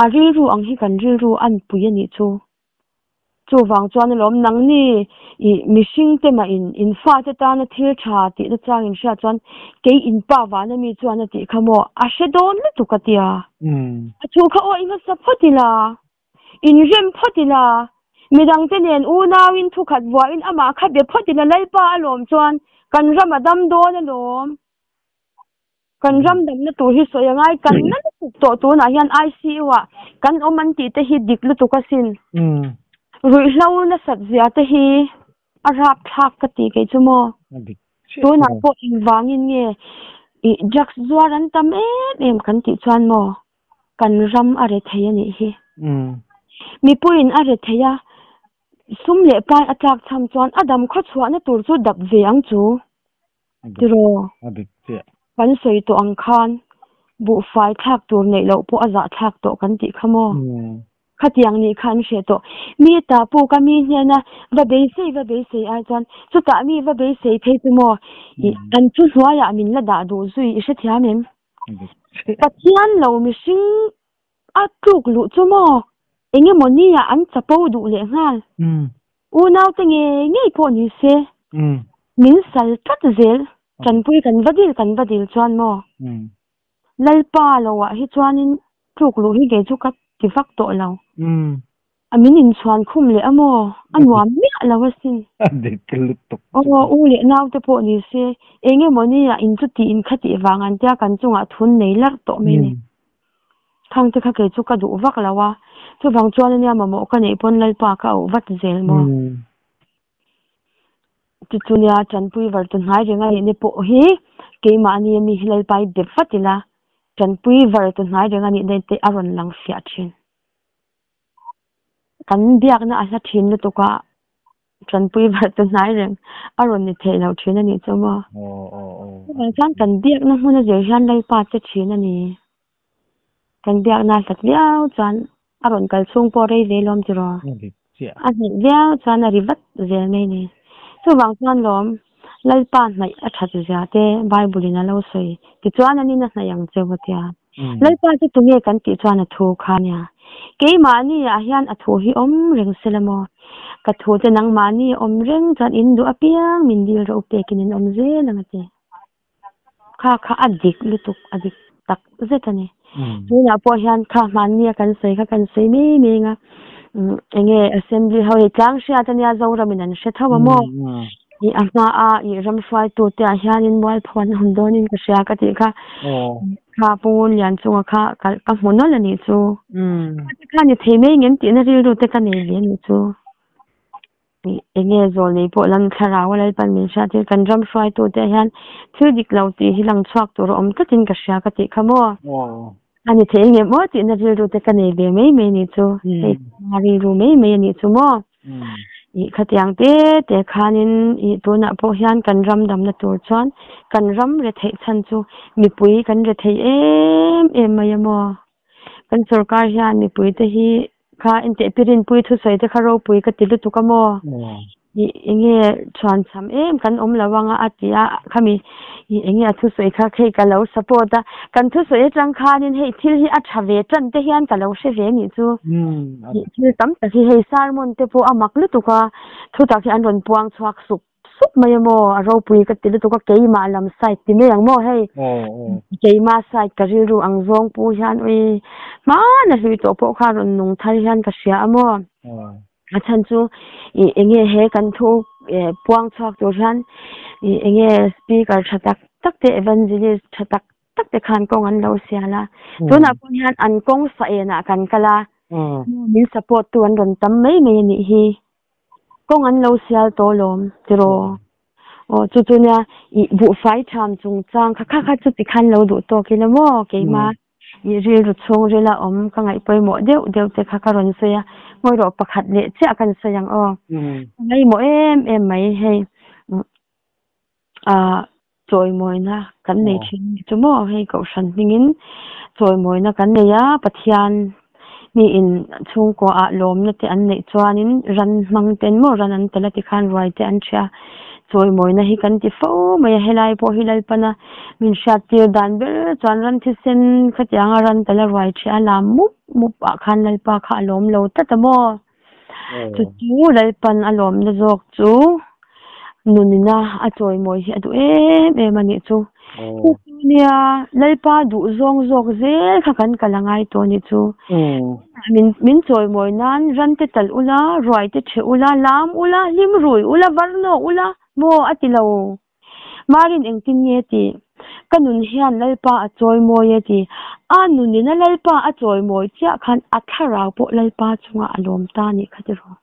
A rilru ang hi kan rilru anpui a nih chu. Chuvang chuan alawm nangni i mihring te mah in in fate tana thil tha tih nachang in hriat chuan kei in pa vana mi chuan a tih kha maw a hre dawn lutuk a tia. A thu kha aw i hmasa phawt ila. Inrem phawt ila, midangte nen unauin thukhat vuahin amah kha be phawt ila Lalpa alawm chuan kan ram a dam dawn alawm. Kan ram damna tur hi sawi angai kan na lutuk tawh tunah hian ICU ah kan awm an tih te hi dik lutuk asin. Ruihhlo nasat zia te hi a rapthlak ka ti kei chu maw. Tunah pawh engvangin nge ih drugs zuar an tam em em kan tih chuan maw. Kan ram a re thei a nih hi. Mipuiin a re thei a, sum leh pai a tlak cham chuan a dam khaw chhuahna tur chu dap ve ang chu. Tiraw? Kan sawi tawh ang khan buhfai thlak tur neih loh pawh a zah thlak tawh kan tih kha maw? Khatiang nih kha an hreh tawh. Mi ta puk a mi hnena va beisei va beisei ai chuan chutah mi va beisei phei chu maw? An thu hnuaiah min la dah duh zui i hrethiam em? Pathian lo mihring a tluk luh chu maw? Engemaw nia an chapo duh leh nghal. Unaute ngei ngei pawh ni se, min sal tlat zel. Tanpui kan va dil kan va dil chuan maw? Lalpa loah hi chuanin tluk luh hi kei chu ka ti vak tawh lo. A min inchhuan khum leh a maw? A nuam miah lo asin. A dik lutuk. Aw, u leh naute pawh ni se, eng emaw nia in chu tih in kha tih vang an tia kan chungah thun nei larh tawh mai ni. Khangte kha kei chu ka duh vak lo a, chuvang chuan ania mamawh ka neih pawn Lalpa ka auh vat zel maw? Chu chu nia tanpui var tu hnai reng a nih ni pawh hi keimahni ami hi Lalpa i bep vat ila, tanpui var tu hnai reng a nih daih te a rawn lang fiah thin. Kan biakna a hla thin lutuk a, tanpui var tu hnai reng a rawn ni theih loh thin a nih chu maw? Chuvang chuan kan biakna hmun a zir hian Lalpa che thin a ni. Kan biakna a hlat viau chuan a rawn kal chhung pawh rei ve lawm tiraw? A hnaih viau chuan a ri vat zel mai ni. Chuvang chuan lawm Lalpa hnaih a that zia te Bible in a lo sawi. Tichuan an in a hnaih ang cheu a tia. Lalpa chu tunge kan tih chuan a thu kha nia. Keimahni ah hian a thu hi awm reng se la maw? Ka thu te nangmahni awm reng chuan in duh apiang min dil rawh u pekin in awm zel ang a ti. Kha kha a dik lutuk a dik tak zet a ni. Tunah pawh hian kha hmanni a kan sawi kha kan sawi mai mai ang a, enge assembly ho hi tlang hriat ania Zoramin an hre tho a maw? Ih a hma a ih ram hruaitu te ah hianin mualpho an awm dawnin ka hria ka tih kha kha Pu Ngunlianchunga kha ka hmu nawlh a nih chu. Kha te kha ni thei mai ngem tihna rilru te ka nei ve a nih chu. Enge zawl nei pawh lam thlarau a Lalpan min hriat hi kan ram hruaitu te hian thil dik lo tih hi lang chhuak tur a awm tlatin ka hria ka tih kha maw? A ni thei engem aw tihna rilru te ka nei ve mai mai a nih chu, hei ka rilru mai mai a nih chu maw? I khatiang te te khanin i tunah pawh hian kan ram damna tur chuan kan ram retheih chhan chu mipui kan rethei em em mai a maw. Kan sorkar hian mipui te hi kha enteh pirinpui thusawi te kha ropui ka ti lutuk a maw. I enge chhuan cham em kan awm lo anga a ti a, khami i enge a thusawi kha hei ka lo support a, kan thusawi atang khanin hei thil hi a tha ve tan te hian ka lo hre ve nih chu. I thil tam tak hi hei sermon te pawh a mak lutuk a, thutak hi an rawn puang chhuak sup sup mai a maw, a ropui ka ti lutuk a, keimah lam side ti mai ang maw hei. Keimah side ka rilru ang zawng pu hian ui hmana hlui tawh pawh kha rawn nung thar hian ka hria a maw. A chhan chu i enge he kan thu puang chhuak tur hian i enge speaker tha tak tak te evangelist tha tak tak te khan kawng an lo sial a. Tunah pawh hian an kawng sa enah kan kal a, min support tu an rawn tam mai mai a nih hi. Kawng an lo sial tawh lawm tiraw. Aw chu chu nia i buhfai tham chungchang kha kha kha chu tikhan lo duh tawk ila maw keimah I rilru chhungrila awm ka ngaih pawimawh deuh deuh te kha ka rawn sawi a, ngawi rawh pakhat leh chiah kan sawi ang aw. Ka ngaihmawh em em mai hei ah chawimawina kan nei thin ni chu maw hei kohhran hmingin chawimawina kan nei a, Pathian mi in chhungkua ah lawmna te an neih chuanin ran hmang ten maw ran an tel a tikhan ruai te an ṭhia. Chawimawina hi kan ti fo mai a, helai pawh hi Lalpana min hriattir dan ber chuan ran thisen khatianga ran tala ruai ṭheh a lam mup mup ah khan Lalpa kha a lawm lo tlat a maw? Chu chu Lalpan a lawmna zawk chu nunina a chawimawi hi a duh em em a nih chu. Chu chu nia Lalpa duh zawng zawk zel kha kan kal a ngai tawh a nih chu. Min min chawimawi nan ran te talh ula, ruai te ṭheh ula, lam ula, hlim rui ula, var nawk ula maw a ti lo. Marin engtin nge ti? Ka nun hian Lalpa a chawimawi e ti. A nunin a Lalpa a chawimawi chiah khan a thlarau pawh Lalpa chungah a lawm ta a nih kha tiraw?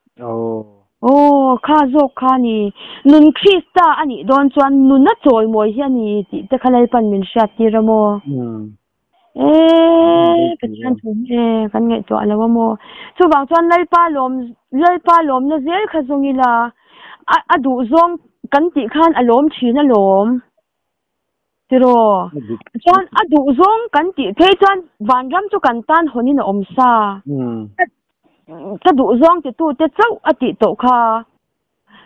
Aw, kha zawk kha a ni. Nun Krista a nih dawn chuan nun a chawimawi hi a ni tih te kha Lalpan min hriattir a maw? Eee, Pathian thu hi e, kan ngaihtuah lo a maw? Chuvang chuan Lalpa lawm, Lalpa lawmna zel kha zawng ila, a a duh zawng kan tih khan a lawm thin alawm. Tiraw? Chuan a duh zawng kan tih phei chuan vanram chu kan tan hawnin a awm sa. Ka duh zawng titute chauh a tih tawh kha.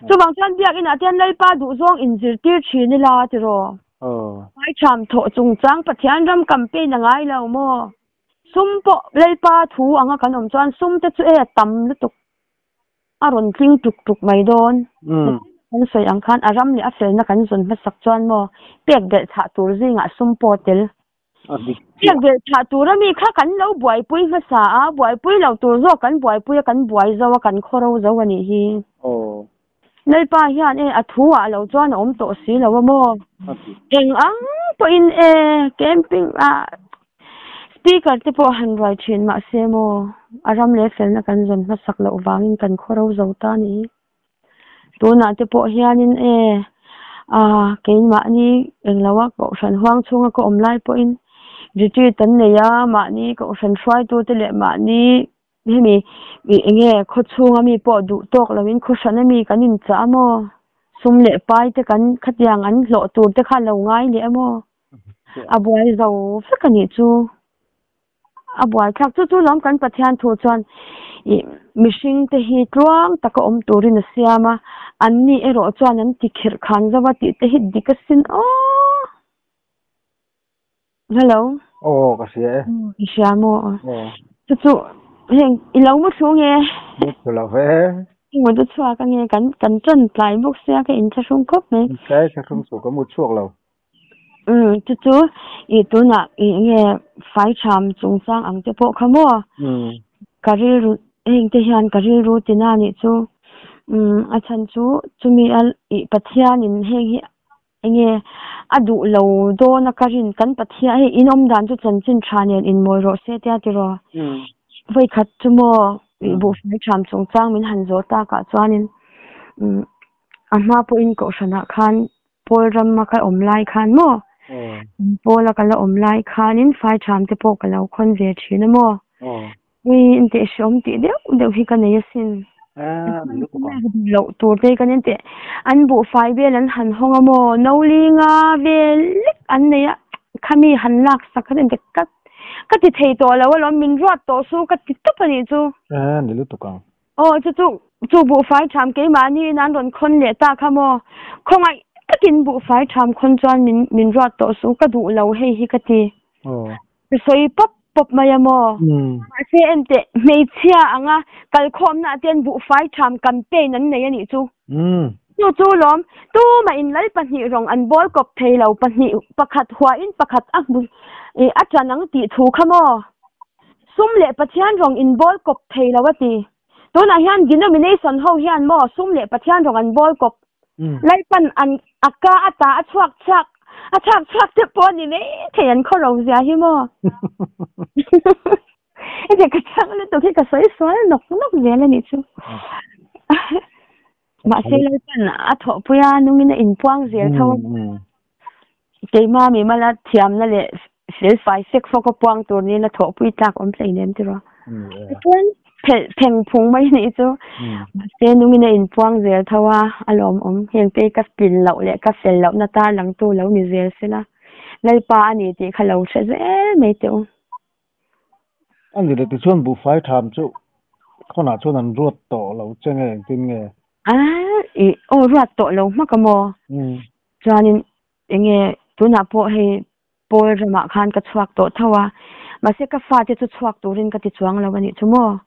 Chuvang chuan biakinah te hian Lalpa duhzawng inzirtir thin ila tiraw? Hmaichham thawh chungchang Pathian ram campaign a ngai lo maw? Sum pawh Lalpa thu anga kan awm chuan sum te chu e a tam lutuk a rawn tling tuk tuk mai dawn. Kan sawi ang khan a ram leh a felna kan zawn hmasak chuan maw pek belh chhah tur zingah sum pawh a tel. Pek belh chhah tur ami kha kan lo buaipui hmasa a, buaipui lo tur zawk kan buaipui a, kan buai zo a, kan khaw ro zo a nih hi. Lalpa hian e a thu ah lo chuan a awm tawh si lo a maw? Eng ang pawhin e camping ah speaker te pawh han ruai thin mahse maw a ram leh felna kan zawn hmasak loh vangin kan khaw ro zo ta a nih hi. Tunah te pawh hianin e ah keimahni englo a kohhran huang chhunga ka awm lai pawhin retreat an nei a, mahni kohhran hruaitute leh mahni hemi ih enge khaw chhunga mi pawh duh tawk loin khaw hrana mi kan inchah a maw sum leh pai te kan khatiang an hlawh tur te kha lo ngai leh a maw a buai zo vek a nih chu. A buaithlak chu chu lawm kan Pathian thu chuan ih mihring te hi tluang taka awm turin a siam a, an ni erawh chuan an ti khirh khan zo a tih te hi dik a sin aw. Hello. Aw ka hria e. I hria maw? Aw. Chu chu heng i lo mu thlu nge? Mu thlu lo ve. Mu chu chhuak ange kan kan tan tlai bawk sia ka inthlahrung khawp mai. Tlai thlahrung chu ka mu chhuak lo. Umm chu chu ih tunah ih nge fai tham chungchang ang te pawh kha maw ka rilru heng te hian ka rilru tina nih chu umm a chhan chu chumi a ih Pathianin heng hi enge a duh lo dawn a ka rin kan Pathian hei in awm dan chu chanchin tha nen inmawi rawh se tia tiraw vawikhat chu maw ih buhfai tham chungchang min han zawh takah chuanin umm a hma pawhin kohhranah khan Pawl rama ka awm lai khan maw? Pawla ka la awm lai khanin fai tham te pawh ka lo khawn ve thin a maw? Ui intihhreawm tih deuh deuh hi ka nei asin. Eh, ni lutuk ang. Loh tur te kan en teh. An buhfai vel an han hawng a maw? No linga vel lek an nei a, khami han lak sak kha en teh ka ka ti thei tawh lo alawm, min ruat tawh su ka ti tawp a nih chu. Eh, ni lutuk ang. Aw chu chu chu buhfai tham keimahni in an rawn khawn leh ta kha maw? Khawngaih takin buhfai tham khawn chuan min min ruat tawh su ka duh lo hei hi ka ti. Aw. Ka sawi pawp pawp mai a maw? Mahse enteh, hmeichhia anga kalkhawmna ah te buhfai tham campaign an nei a nih chu. Chu chu lawm, tumah in lal pahnih rawng an bawl kawp thei lo, pahnih pakhat huain pakhat a hmu a ṭan ang tih thu kha maw? Sum leh Pathian rawng in bawl kawp thei lo a ti. Tunah hian denomination ho hian maw sum leh Pathian rawng an bawl kawp Lalpan an a ka a ta a chhuak chhuak a chhak chhuak te pawh a ni mai thei an khaw ro zia hi maw. Heti ka chhang lutuk hi ka sawi sual nawk nawk zel a nih chu. Mahse Lalpan a thawhpui a nungin a inpuang zel tho a. Keimah mi mala thiamna leh felfai fek fawk a puang tur niin a thawhpui tlak awm hleinem tiraw. Chuan phelh pheng phung mai nih chu mahse nungin a inpuang zel tho a, a lawmawm. Heng te ka tlin loh leh ka fel lohna tarlangtu lo ni zel sela Lalpa a ni tih kha lo hre zel mai teh u. A ni leh tichuan buhfai tham chu khawnah chuan an ruat tawh lo che nge engtin nge? A ih aw ruat tawh lo hmak a maw? Chuanin enge tunah pawh hei Pawl ramah khan ka chhuak tawh tho a, mahse ka fate chu chhuak turin ka ti chuang lo a nih chu maw?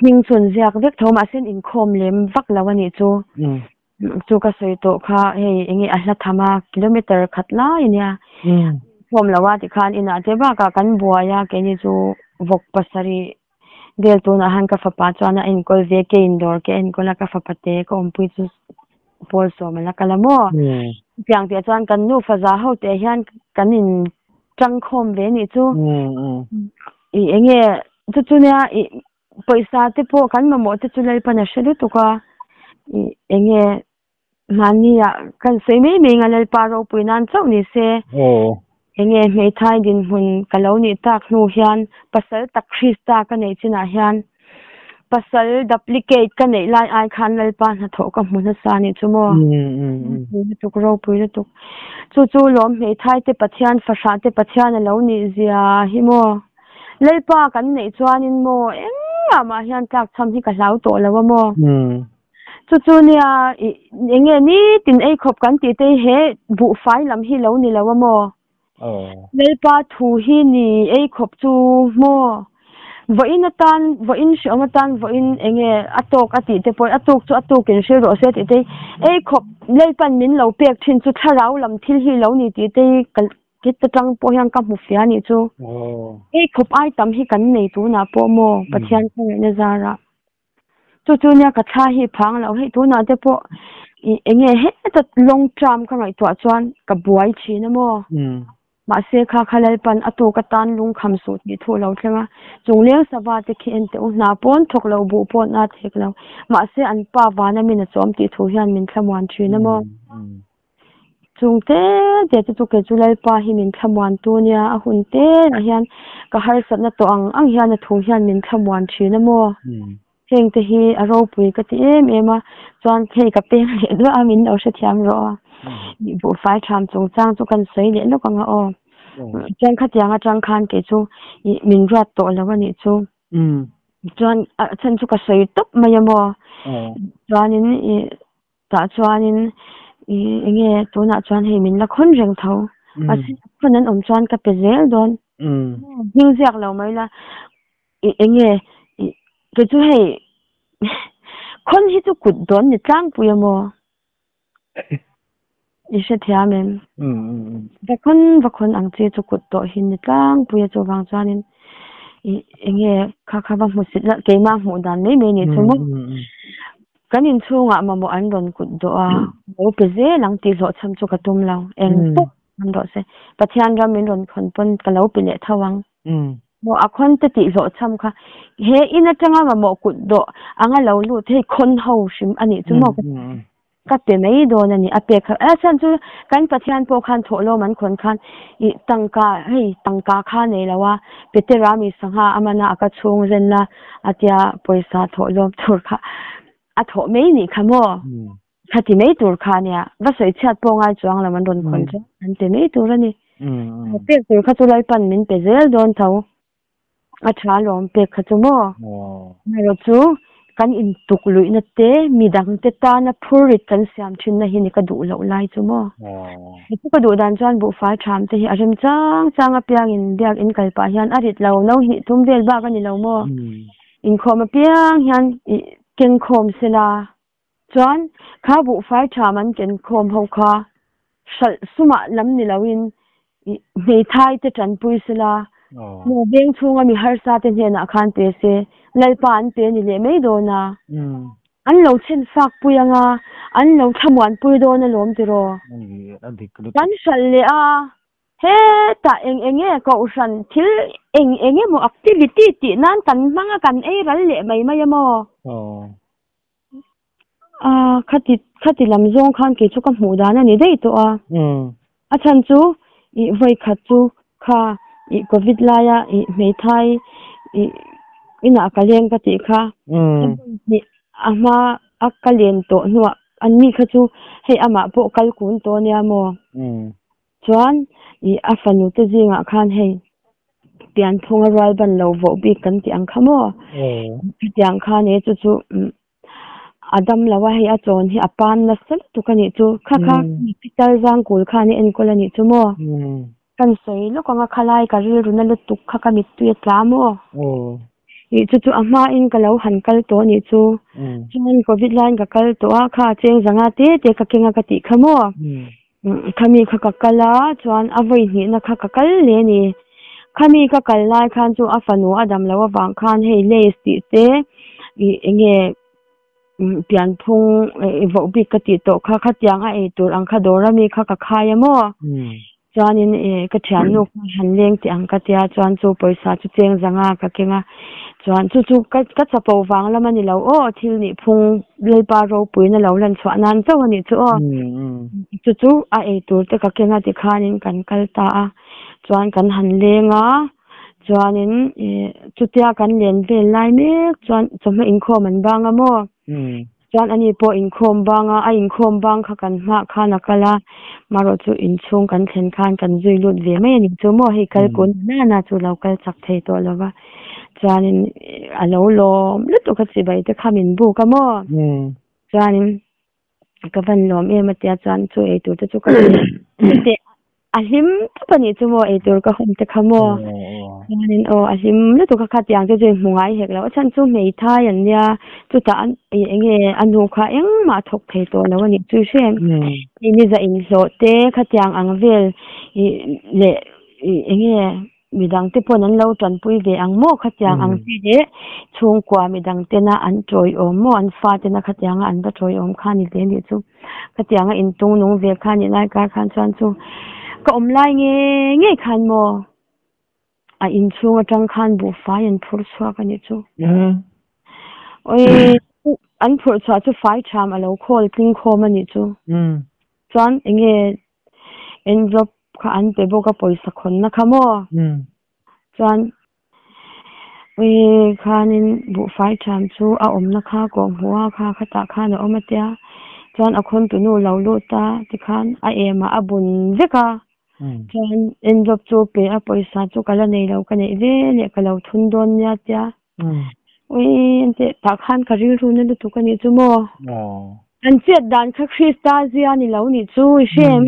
Hming chu an ziak vek tho mahse an inkhawm lem vak lo a nih chu. Chu ka sawi tawh kha hei enge a hla tham a kilometer khat lai a nia. Inkhawm lo a tikhan inah te bakah kan buai a keini chu vawk pasarih vel tunah han ka fapa chuan a enkawl ve ke indawr ke enkawl a ka fapa te ka awmpui chu pawl sawm a la kal a maw? Chutiang tih ah chuan kan nufa za ho te hian kan in tangkhawm ve nih chu. Ih enge chu chu nia ih Pawisa te pawh kan mamawh te chu Lalpan a hre lutuk a, ih enge mahni ah kan sawi mai mai anga Lalpa ropui nan chauh ni se, enge hmeithai dinhmun ka lo nih tak hnu hian pasal tak Krista ka neih chinah hian pasal duplicate ka neih lai ai khan Lalpa hnathawh ka hmu nasa a nih chu maw? Ropui lutuk, ropui lutuk. Chu chu lawm hmeithai te Pathian fahrah te Pathian a lo nih zia hi maw? Lalpa kan neih chuanin maw engah mah hian tlak chham hi ka hlau tawh lo a maw? Chu chu nia ih enge nitin ei khawp kan tih te hi he buhfai lam hi lo ni lo a maw? Lalpa thu hi ni ei khawp chu maw? Vawiin atan vawiin hreawm atan vawiin enge a tawk a tih te pawh a tuk chu a tukin hrilh rawh se tih te hi ei khawp Lalpan min lo pek thin chu thlarau lam thil hi lo ni tih te hi ka Heta tang pawh hian ka hmu fia nih chu. Hei khawp ai tam hi kan nei tunah pawh maw Pathian khawngaihna zarah. Chu chu nia ka thla hi phang lo hei tunah te pawh ih enge heta long term ka ngaihtuah chuan ka buai thin a maw. Mahse kha kha Lalpan a tuk atan lungkham suh tih thu a lo thleng a. Chungleng sava te khi en teh u hna pawn thawk lo buh pawn a thek lo. Mahse an pa vana min a chawm tih thu hian min thlamuan thin a maw. Chung te te chu chu kei chu Lalpa hi min thlamuan tu nia, a hun te ah hian ka harsatna tawh ang ang hian a thu hian min thlamuan thin a maw? Heng te hi a ropui ka ti em em a, chuan hei ka peng leh duah a min lo hrethiam rawh a, buhfai tham chungchang chu kan sawi leh lawk ang a aw. Chuan khatiang atang khan kei chu ih min ruat tawh lo a nih chu. Chuan a chhan chu ka sawi tawp mai a maw? Chuanin ih Tah chuanin ih enge tunah chuan hei min la khawn reng tho. Mahse khawn an awm chuan ka pe zel dawn. Hming ziak lo mai la ih enge ih kei chu hei khawn hi chu kut dawn ni tlangpui a maw? I hrethiam em? Va khawn va khawn ang chi chu kut tawh hi ni tlangpui a chuvang chuanin ih enge kha kha va hmusit la keimah hmuh dan mai mai ni chu maw? Kan inchhungah mamawh an rawn kut dawh a, lo pe zel ang tih hlawhchham chu ka tum lo. Eng pawh an rawh se. Pathian ram min rawn khawn pawn ka lo pe leh tho ang. Maw a khawn te tih hlawhchham kha he in atanga mamawh kut dawh anga lo lut hei khawn ho hrim a nih chu maw ka pe mai dawn a ni. A pek kha a chhan chu kan Pathian pawh khan thawhlawm an khawn khan ih tangka hei tangka kha nei lo a Petera mi sangha a mana a ka chhung zen la a tia pawisa thawhlawm tur kha. A thawh mai nih kha maw? Khati mai tur kha nia, va sawi chhiat pawh ngai chuang lo an rawn khawn chuan an pe mai tur a ni. Pek tur kha chu Lalpan min pe zel dawn tho. A tha alawm pek kha chu maw? Amaherawh chu kan intuk luihna te, midangte tana phurrit kan siam thinna hi ni ka duh loh lai chu maw? Chu ka duh dan chuan buhfai tham te hi a rem chang chang apiangin biak in kal pah hian a rit lo, no hnih thum vel bak a ni lo maw? Inkhawm apiang hian ih keng khawm sela chuan kha buhfai tham an ken khawm ho kha hralh sumah lam ni loin ih hmeithai te tanpui sela maw veng chhunga mi harsa te hnenah khan pe se Lalpa an pe ni leh mai dawn a, an lo chhen fak pui anga an lo thlamuan pui dawn alawm tiraw? Kan hralh leh a. Hetah eng eng nge kohhran thil eng eng emaw activity tih nan kan hmang a kan ei ral leh mai mai a maw? A khati khati lam zawng khan kei chu ka hmuh dan a ni daih tawh a. A chhan chu ih vawi khat chu kha ih covid laia ih hmeithai ih inah ka leng ka tih kha a hma a ka len tawh hnuah an ni kha chu hei amah pawh kal kun tawh ania maw? Chuan ih a fanu te zingah khan hei pianphunga rual ban lo voh bik kan tih ang kha maw? Chutiang khan e chu chu a dam lo a hei a chawn hi a pan nasa lutuk a nih chu. Kha kha pitar zangkul khan i enkawl a nih chu maw? Kan sawi lawk ang a khalai ka rilru na lutuk kha ka mittui a tla maw? Ih chu chu a hmain ka lo han kal tawh a nih chu. Chuan covid laiin ka kal tawh a kha cheng zanga te te ka keng a ka tih kha maw? Khami kha ka kal a, chuan a vawi hnihna kha ka kal leh a ni. Khami ka kal lai khan chu a fanu a dam loh avang khan hei lace tih te ih eng nge pianphung voh bik ka tih tawh kha khatiang a ei tur ang kha dawr ami kha ka khai a maw? Chuanin ih ka thiannu kha han leng teh ang ka tia chuan chu pawisa chu cheng zanga ka keng a, chuan chu chu ka ka chapo vang lam a ni lo aw thil nih phung Lalpa ropuina lo lan chhuah nan chauh a nih chu aw. Chu chu a ei tur te ka keng a tikhanin kan kal ta a, chuan kan han leng a, chuanin ih chutia kan len vel lai mek chuan chawhma inkhawm an bang a maw? Chuan ani pawh inkhawm bang a, a inkhawm bang kha kan hmah khan a kal a, marawh chu inchhung kan thlen khan kan zui lut ve mai a ni chu maw, hei kal kun na na chu lo kal chak thei tawh lo va, chuanin a lo lawm lutuk a chibai te kha min buk a maw, chuanin ka van lawm em a tia chuan chu eitur te chu ka teh A hlim tawp a nih chu maw eitur ka hawn te kha maw. Chuanin aw a hlim lutuk a khatiang te chu i hmu ngai hek lo. A chhan chu hmeithai an nia chutah an eng nge a nu kha engmah a thawk thei tawh lo a nih chu i hre em. Hei ni za inhlawh te khatiang ang vel ih leh ih eng nge midang te pawn an lo tanpui ve ang maw khatiang ang chi leh chhungkua midang tena an tawiawm maw an fa tena khatianga an va tawiawm kha a ni hle a nih chu. Khatianga intung nung ve kha nih lai kar khan chuan chu ka awm lai nge ngei khan maw a inchhung atang khan buhfai an phur chhuak a nih chu. Oi an phurh chhuah chu fai tham a lo khawl tling khawm a nih chu. Chuan enge envelope kha an pe bawk a pawisa khawnna kha maw. Chuan Ui khanin buhfai ṭham chu a awmna kha kawhhmuh a kha khatah khan a awm a tia chuan a khawntu nu lo lut a tikhan a emah a bun vek a chuan envelope chu pe a pawisa chu ka la nei lo ka neih ve leh ka lo thun dawn nia tia ui enteh tah khan ka rilru na lutuk a nih chu maw an chet dan kha Krista zia ni lo nih chu i hre em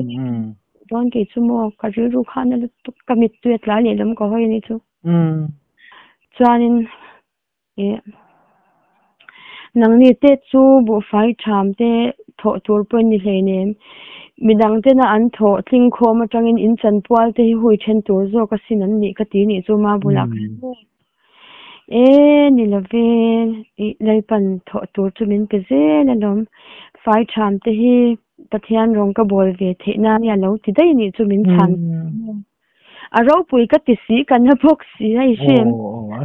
dawn kei chu maw ka rilru khan a lutuk ka mittui a tlai leh lam ka hawi a nih chu. Chuanin ih nangni te chu buhfai tham te thawh tur pawh in ni hleinem midang tena an thawh tling khawm atangin in chanpual te hi hui then tur zawk asin an nih ka ti nih chu ma bulah khan maw e ni love ih Lalpan thawh tur chu min pe zel alawm fai tham te hi Pathian rawng ka bawl ve theih nan a lo ti daih nih chu min chhan. A ropui ka ti si ka na bawk si a i hre em?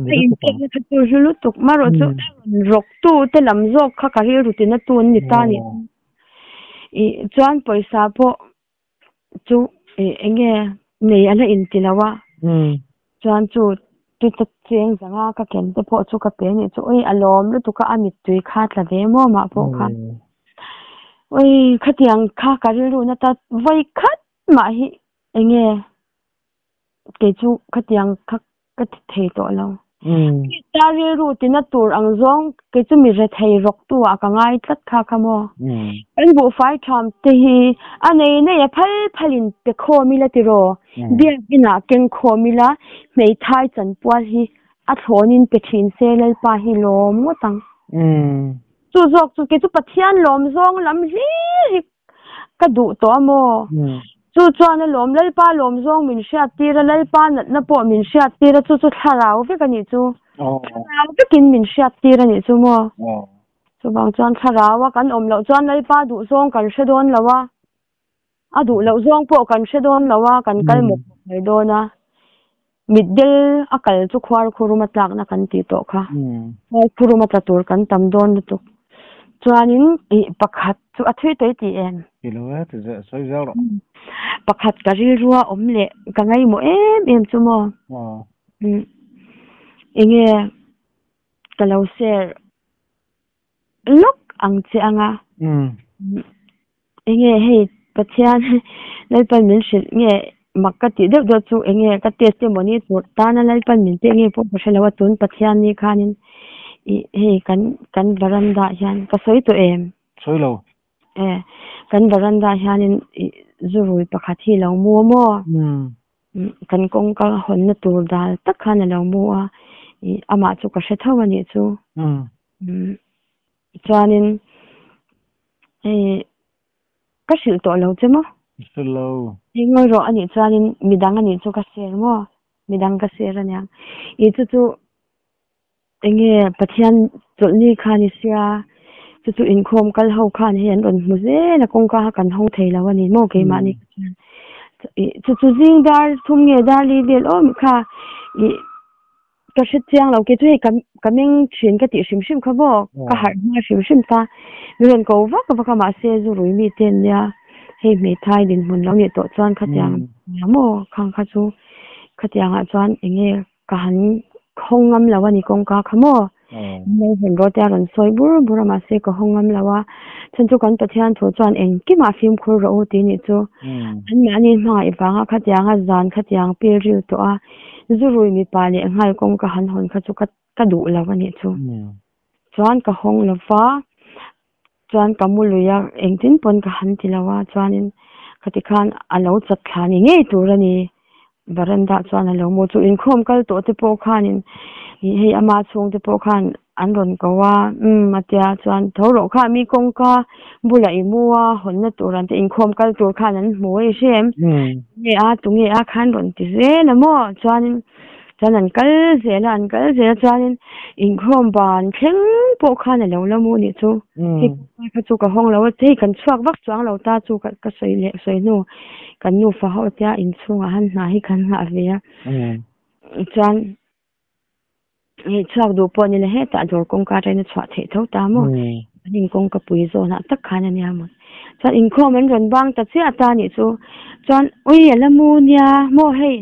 Ka inpekna kha chu hlu lutuk marawh chu a rawn rawk tu te lam zawk kha ka rilru tina tu an ni ta nih ih chuan pawisa pawh chu ih eng nge nei a la inti lo a chuan chu. Chuta cheng zanga ka ken te pawh chu ka pe anih chu ui a lawm lutuk a a mittui kha tla ve maw mah pawh kha ui khatiang kha ka rilru na ta vawi khat mah hi enge kei chu khatiang kha ka ti thei tawh lo. Krista rilru tina tur ang zawng kei chu mi rethei rawk tu ah ka ngai tlat kha kha maw. Kan buhfai tham te hi a nei nei a phal phal in pe khawm ila tiraw? Biakinn ah keng khawm ila hmeithai chanpual hi a thlawn in pe thin se Lalpa hi lawm ngawt ang. Chu zawk chu kei chu Pathian lawm zawng lam hlir hi ka duh tawh a maw? Chu chuan a lawm, Lalpa lawm zawng min hriat tir a, Lalpa natna pawh min hriat tir a, chu chu thlarau vek a nih chu. Thlarau vekin min hriat tir a nih chu maw? Chuvang chuan thlarau a kan awm loh chuan Lalpa duh zawng kan hre dawn lo a, a duh loh zawng pawh kan hre dawn lo a, kan kal mawp mawp mai dawn a. Mitdel a kal chu khuar khuruma tlakna kan tih tawh kha. Khuar khuruma tla tur kan tam dawn lutuk. Chuanin ih pakhat chu a thui tawih tih em? Ti lo e, ti zel, sawi zel rawh. Pakhat ka rilrua awm leh ka ngaihmawh em em chu maw? Enge ka lo share lawk ang che anga. Enge hei Pathian Lalpan min hrilh nge mak ka tih deuh deuh chu enge ka testimony tur tana Lalpan min pek nge pawh ka hre lo a tun Pathian ni khanin ih hei kan kan varanda ah hian ka sawi tawh em? Sawi lo. E kan varanda ah hianin ih zurui pakhat hi lo mu a maw? Kan kawngka hawnna tur dal tak khan a lo mu a ih amah chu ka hre tho a nih chu. Chuanin hei ka hrilh tawh lo che maw? Hrilh lo. Hei ngawi rawh anih chuanin midang anih chu ka share maw? Midang ka share aniang. Ih chu chu enge Pathian chawlhni kha ni sia, chu chu inkhawm kal ho khan hei an rawn hmu zel a, kawngka kha kan hawng thei lo a ni maw keimahni kha chuan. Ih chu chu zing dar thum nge dar li vel awm kha ih Ka hre chiang lo, kei chu hei ka ka meng thin ka tih hrim hrim kha maw, ka harh hma hrim hrim ta. Min rawn ko vak vak a, mahse zu rui mi te an nia, hei hmeithai dinhmun lo nih tawh chuan khatiang nia maw khang kha chu khatiangah chuan eng nge ka han hawng ngam lo a ni kawngka kha maw. Min lo hawn rawh te a rawn sawi bur bur a, mahse ka hawng ngam lo a, chhan chu kan Pathian thu chuan engkimah fimkhur rawh u tih nih chu. Anmahni hmangaih vanga khatianga zan khatiang pilril tawh a, Zu rui mipa leh nghal kawng ka han hawn kha chu ka ka duh lo a nih chu. Chuan ka hawng lo va, chuan ka mu lui a, engtin pawn ka han ti lo a, chuanin khati khan a lo chat thla ni ngei tur a ni. Varanda chuan a lo mu chu inkhawm kal tawh te pawh khanin ih hei ama chhung te pawh khan an rawn ko a, umm a tia chuan tho rawh kha mi kawngka bulah i mu a, hawnna tur an te inkhawm kal tur khan an hmu a i hre em? Nge a tunge a khan rawn ti zel a maw? Chuanin chuan an kal zel a, an kal zel a chuanin inkhawm ban thleng pawh khan a lo la mu nih chu. Hei kha chu ka hawng lo a, hei kan chhuak vak chuang lo ta chu ka sawi leh sawi hnu kan nufa ho tia inchhungah han hna hi kan nghah ve a. Chuan Hei chhuak duh pawh nila hetah dawr kawngka atangin a chhuah theih tho ta maw? An inkawngka pui zawnah tak khan a nia maw? Chuan inkhawm an rawn bang ta chiah ta nih chu. Chuan ui a la mu nia maw hei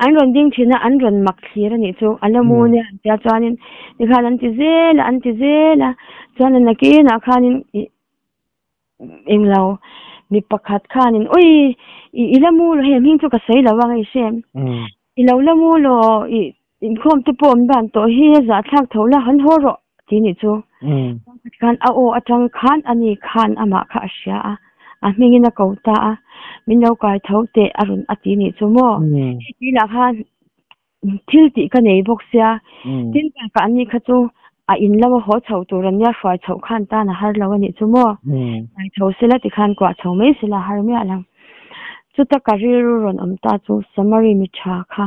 an rawn ding thin a an rawn mak thlir a nih chu a la mu nia an tia chuanin tikhan an ti zel a an ti zel a chuan a nakinah khanin ih englo mi pakhat khanin ui i la mu lo hei a hming chu ka sawi lo ang hei hre em I lo la mu law, i inkhawm te pawh an ban tawh hi a zahthlak tho la, han haw rawh tih nih chu. Khan a aw atang khan ani khan amah kha a hria a, a hmingin a ko ta a, min lo kai tho teh a rawn a ti nih chu maw. Hei tih lah khan thil tih ka nei bawk sia, tin bakah ani kha chu a in lo a haw chho tur ania hruai chhoh khan tan a har lo a nih chu maw. Kai tho sela tikhan kuah chho mai sela a har miah lo. Chuta ka rilru rawn awm ta chu Samari mi tha kha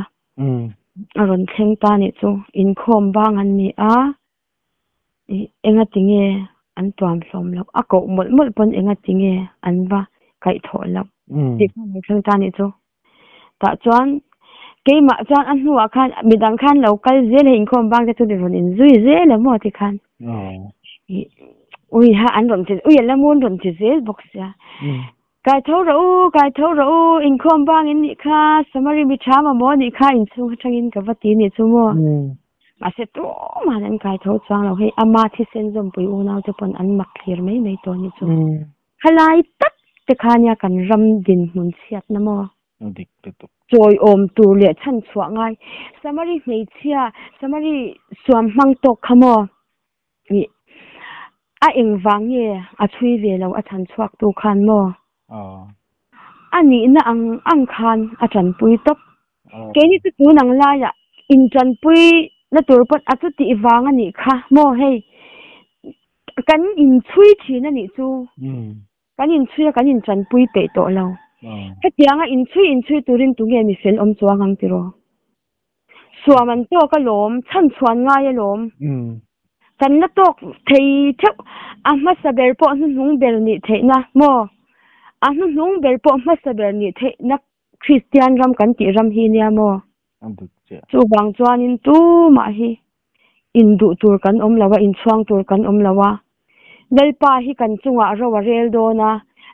a rawn thleng ta nih chu inkhawm bang an ni a, ih enga tinge an tuam hlawm loh, a koh mawlh mawlh pawn enga tinge an va kaih thawh loh tih kha a rawn thleng ta nih chu. Tah chuan keimah chuan a hnuah khan midang khan lo kal zel hei inkhawm bang te chu rawn inzui zel a maw tikhan ih ui ha an rawn ti ui a la mun rawn ti zel bawk sia. Kai tho rawh u, kai tho rawh u, inkhawm bang in nih kha, Samari mi tha mamawh nih kha inchhung atangin ka va ti nih chu maw. Mahse tumah an kai tho chuang lo, hei ama thisen zawmpui unau te pawn an mak thlir mai mai tawh nih chu. Khalai tak te kha nia kan ram dinhmun chhiatna maw. Dik lutuk. Chawiawm tur leh chhanchhuah ngai Samari hmeichhia, Samari suam hmang tawk kha maw. Ih, a engvang nge a chhui ve lo a chhan chhuak tu khan maw? A nihna ang ang khan a tanpui tawp. Keini chu tun ang laiah intanpui na tur pawn a chutih vang a nih kha maw hei kan inchhui thin a nih chu. Kan inchhui a kan intanpui peih tawh lo. Hetianga inchhui inchhui turin tunge mi fel awm chuang ang tiraw? Suam an tawk alawm, chhanchhuan ngai alawm. Kan la tawk thei theuh, a hmasa ber pawh hnuhnung ber nih theihna maw? A hnuhnung ber pawh hmasa ber nih theihna Kristian ram kan tih ram hi nia maw? Chuvang chuanin tumah hi induh tur kan awm lo a, inchhuang tur kan awm lo a. Lalpa hi kan chungah ro a rel dawn a,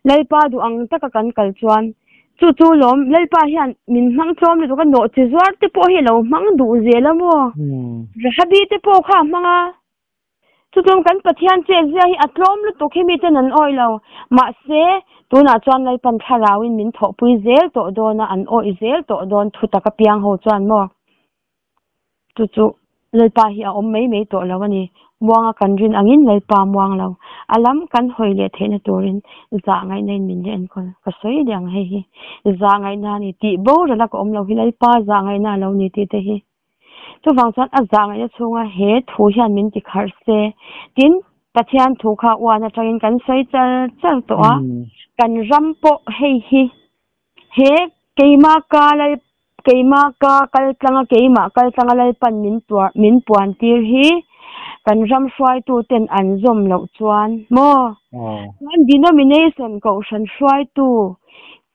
Lalpa duh ang taka kan kal chuan chu chu lawm Lalpa hian min hmang tlawm lutuk a, nawhchi zuar te pawh hi a lo hmang duh zel a maw? Rahabi te pawh kha a hmang a, chu chuan kan Pathian chetzia hi a tlawm lutuk hi miten an awih lo. Mahse, tunah chuan Lalpan thlarauin min thawhpui zel tawh dawn a, an awih zel tawh dawn thu taka piang ho chuan maw? Chu chu Lalpa hi a awm mai mai tawh lo a ni. Muanga kan rin angin Lalpa muang lo. A lam kan hawi leh theihna turin zah ngaihna in min la enkawl. Ka sawi leh ang hei hi. Zah ngaihna a ni. Tih boral a ka awm lo hi Lalpa zah ngaihna a lo ni tih te hi. Chuvang chuan a zah ngaihna chhunga he thu hian min ti kharh se. Tin, Pathian thu kha uan atangin kan sawi char char tawh a. Kan ram pawh hei hi He keimah ka lal keimah ka kal tlanga keimah kal tlanga Lalpan min tuar min puan tir hi kan ram hruaitu ten an zawm loh chuan maw? Chuan denomination kohhran hruaitu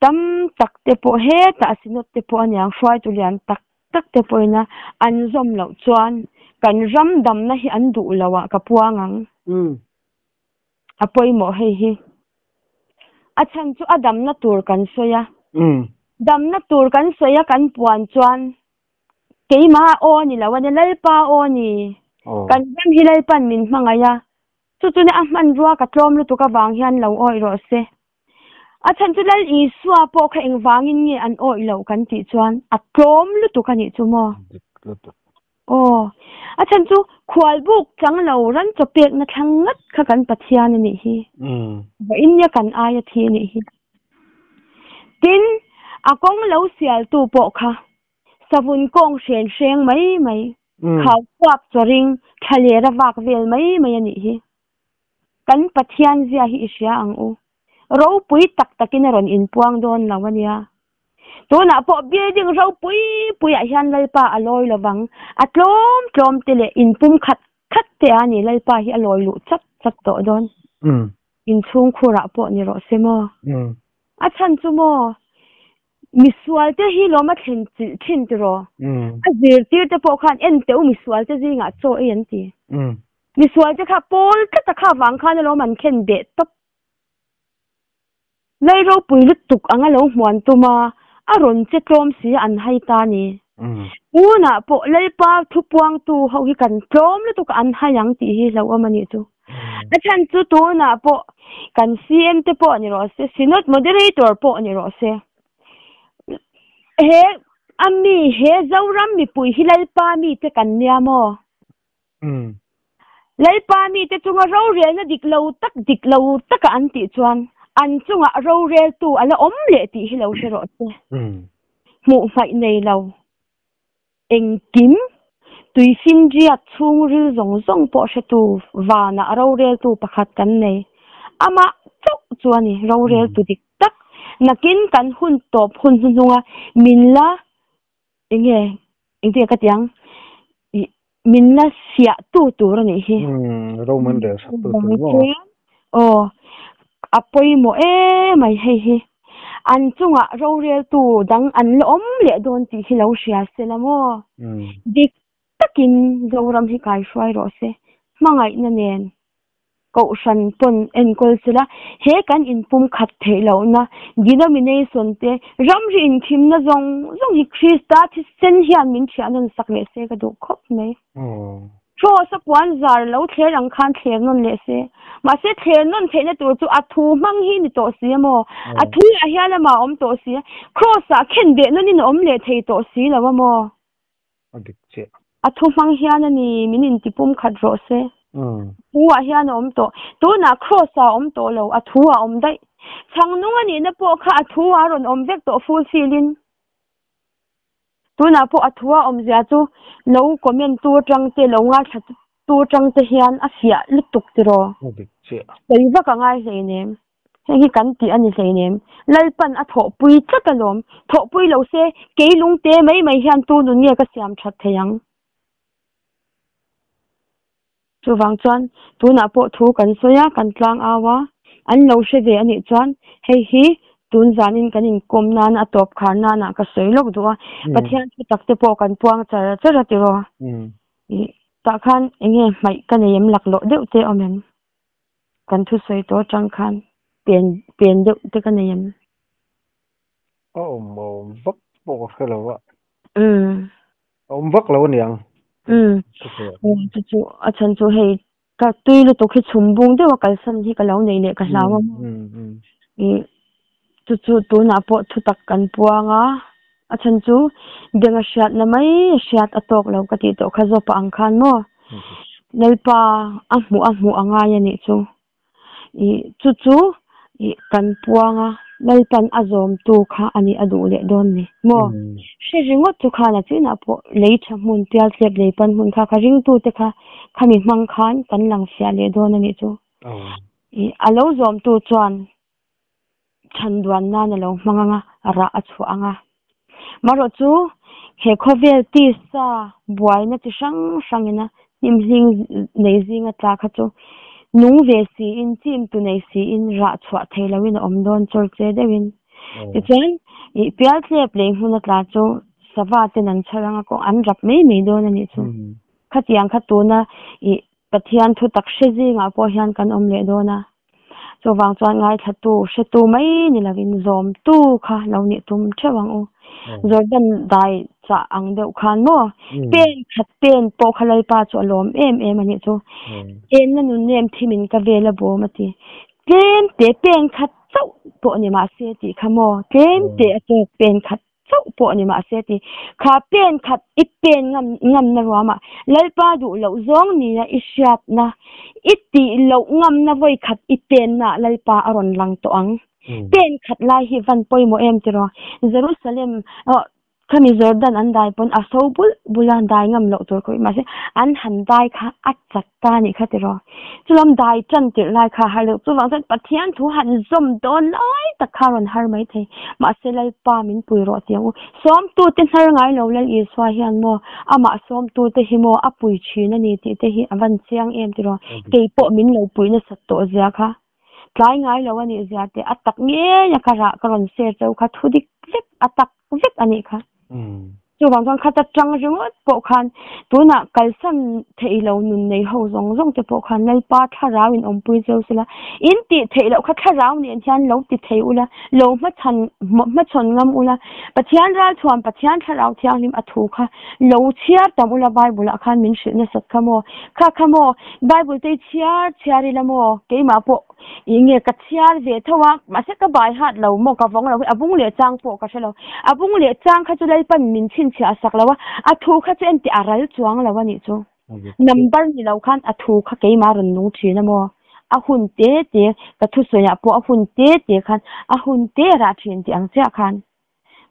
tam tak te pawh hetah synod te pawh aniang hruaitu lian tak tak te pawhin a an zawm loh chuan kan ram damna hi an duh loh ah ka puang ang. A pawimawh hei hi. A chhan chu a damna tur kan sawi a. Damna tur kan sawi a kan puan chuan keimah aw a ni lo a ni, Lalpa aw a ni. Kan ram hi Lalpan min hmangaih a, chu chu a hmanrua ka tlawm lutuk avang hian lo awih rawh se. A chhan chu Lal Isua pawh kha engvangin nge an awih loh kan tih chuan a tlawm lutuk a nih chu maw? Aw, a chhan chu khualbuk chang lo ran chaw pekna thlang ngat kha kan Pathian a nih hi. Vawiin nia kan aia thi a nih hi. Tin, a kawng lo sialtu pawh kha savun kawng hren hreng mai mai, khau kuap chawring thla lera vak vel mai mai a nih hi. Kan Pathian zia hi i hria ang u. Ropui tak takin a rawn inpuang dawn lo a nia. Tunah pawh building ropui puiah hian Lalpa a lawi lovang. A tlawm tlawm te leh inpum khat khat te a ni Lalpa hi a lawi luh chak chak tawh dawn. Inchhung khurah pawh ni rawh se maw? A chhan chu maw? Misual te hi lawm a thlen chilh thin tiraw? A zirtir te pawh khan en teh u misual te zingah chaw ei an ti. Misual te kha pawl tlata kha vang khan alawm an khen beh tawp. Lei ropui lutuk anga lo hmuan tum a, a rawn che tlawm si a an hai ta ni. Tunah pawh Lalpa thupuangtu ho hi kan tlawm lutuk a an hai ang tih hi hlauhawm a nih chu. A chhan chu tunah pawh kan CM te pawh ni rawh se, Synod Moderator pawh ni rawh se, he a mi he Zoram mipui hi Lalpa mite kan nia maw? Lalpa mite chunga rorelna dik lo tak dik lo taka an tih chuan an chungah roreltu a la awm leh tih hi lo hre rawh se. Hmuh hmaih nei lo. Engkim, tuifinriat chhungril zawng zawng pawh hretu vanah roreltu pakhat kan nei. Amah chauh chu a ni roreltu dik tak. Nakin kan hun tawp hun hnuhnunga min la Enge engtin ka ti ang ih min la fiah tu tur a nih hi. Umm Roman rel sak tu tur maw? Aw a pawimawh em mai hei hi. An chungah roreltu dang an la awm leh dawn tih hi lo hria se la maw? Dik takin Zoram hi kai hruai rawh se. Hmangaihna nen. Kohhran pawn enkawl sela, he kan inpumkhat theih lohna, denomination te, ramri inthimna zawng zawng hi Krista thisen hian min thiah nawn sak leh se ka duh khawp mai. Cross a puan zar lo thler ang khan thler nawn leh se. Mahse thler nawn theihna tur chu a thu hmang hi ni tawh si a maw? A thu ah hian amah a awm tawh si a, Cross ah khen beh nawnin a awm leh thei tawh si lo a maw? A dik chiah. A thu hmang hian a ni, min intipum khat rawh se. Thu ah hian a awm tawh. Tunah Cross ah a awm tawh lo, a thu ah a awm daih. Chhang nung a nihna pawh kha a thu ah a rawn awm vek tawh fulfill in. Tunah pawh a thu a awmzia chu lo comment tu atang te, lo ngaithla tu atang te hian a fiah lutuk tiraw? A dik chiah. Sawi vak a ngai hleinem. Heng hi kan tih a ni hleinem. Lalpan a thawhpui tlat alawm. Thawhpui lo se, kei lungte mai mai hian tu nun nge ka siam that thei ang? Chuvang chuan tunah pawh thu kan sawi a, kan tlang au a, an lo hre ve a nih chuan hei hi tun zanin kan inkawm nana a tawp khar nana ka sawi lawk duh a, Pathian thu tak te pawh kan puang char char a tiraw? Ih, tah khan eng nge hmaih ka nei em laklawh deuh te awm em? Kan thusawi tawh atang khan pen pen deuh te ka nei em? A awm a awm vak pawh ka hre lo a. A awm vak lo aniang. Umm chu chu a chhan chu hei ka tui lutuk hi chhum bung deuh a kalsan hi ka lo nei leh ka hlau a ih chu chu tunah pawh thutak kan puang a a chhan chu benga hriatna mai a hriat a tawk lo ka tih tawh kha zawpa ang khan maw Lalpa a hmuh a hmuh a ngai a nih chu. Ih chu chu ih kan puang a, Lalpan a zawmtu kha a nih a duh leh dawn ni maw? Hre ringawt chu khan a chinah pawh lei tha hmun, pialtlep lei pan hmun kha kha ringtute kha khami hmang khan kan lang fiah leh dawn a nih chu. Ih a lo zawmtu chuan chhan duan nan a lo hmang ang a, rah a chhuah ang a. Marawh chu he khawvel tisa buaina chi hrang hrangin a hnimhling nei zinga tla kha chu nung ve siin, chim tu nei siin rah chhuah thei loin a awm dawn chawr che deuhin. Tichuan, ih pialtlep lei hmuna tla chu sava ten an chhar anga kawng an rap mai mai dawn a nih chu. Khatiang kha tuna ih Pathian thutak hre zingah pawh hian kan awm leh dawn a. Chuvang chuan ngaithlatu, hretu mai ni lovin zawmtu kha lo nih tum theuh ang u. Jordan dai chah ang deuh khan maw? Pen khat pen pawh kha Lalpa chu a lawm em em a nih chu. Enna nun nem thimin ka vel a bawm a ti. Tlem te pen khat chauh pawh ni mahse tih kha maw? Tlem te a tawk pen khat chauh pawh ni mahse ti kha pen khat i pen ngam ngamna ruamah Lalpa duh loh zawng nia i hriatna i tih loh ngamna vawi khat i pennaah Lalpa a rawn lang tawh ang. Pen khat lai hi van pawimawh em tiraw? Jerusalem khami Jordan an dai pawn a so bul bula dai ngam loh tur khawih mahse an han dai kha a chat ta anih kha tiraw? Chulam dai tan tirh lai kha a har deuh. Chuvang chuan Pathian thu han zawm dawn lai tak kha a rawn har mai thei. Mahse Lalpa min pui rawh tih ang u. Sawmtute hnar ngai lo Lal Isua hian maw amah sawmtute hi maw a pui thin a ni tih te hi a van chiang em tiraw? Kei pawh min lo pui nasat tawh zia kha. Tlai ngai lo a nih zia te a tak ngei a ka rah ka rawn share cheu kha thu dik vek a tak vek a nih kha. Chuvang chuan khata tang ringawt pawh khan tunah kalsan theih lo nun nei ho zawng zawng te pawh khan Lalpa thlarau in awmpui cheu sela in tih theih loh kha thlarau nen hian lo ti thei ula lo hmachhan hmachhawn ngam ula Pathian ralthuam Pathian thlarau thianghlim a thu kha lo chhiar tam ula Bible ah khan min hrilh nasat kha maw kha kha maw Bible te i chhiar chhiar ila maw keimah pawh Ih nge ka chhiar ve tho a, mahse ka bai hat lo maw, ka vawng lo hi a bung leh chang pawh ka hre lo. A bung leh chang kha chu Lalpan min chhinchhiah a sak lo a, a thu kha chu engti a ral chuang lo a nih chu. Number ni lo khan a thu kha keimah a rawn nung thin a maw? A hun te te, ka thusawiah pawh a hun te te khan a hun te rah thin tih ang chiah khan.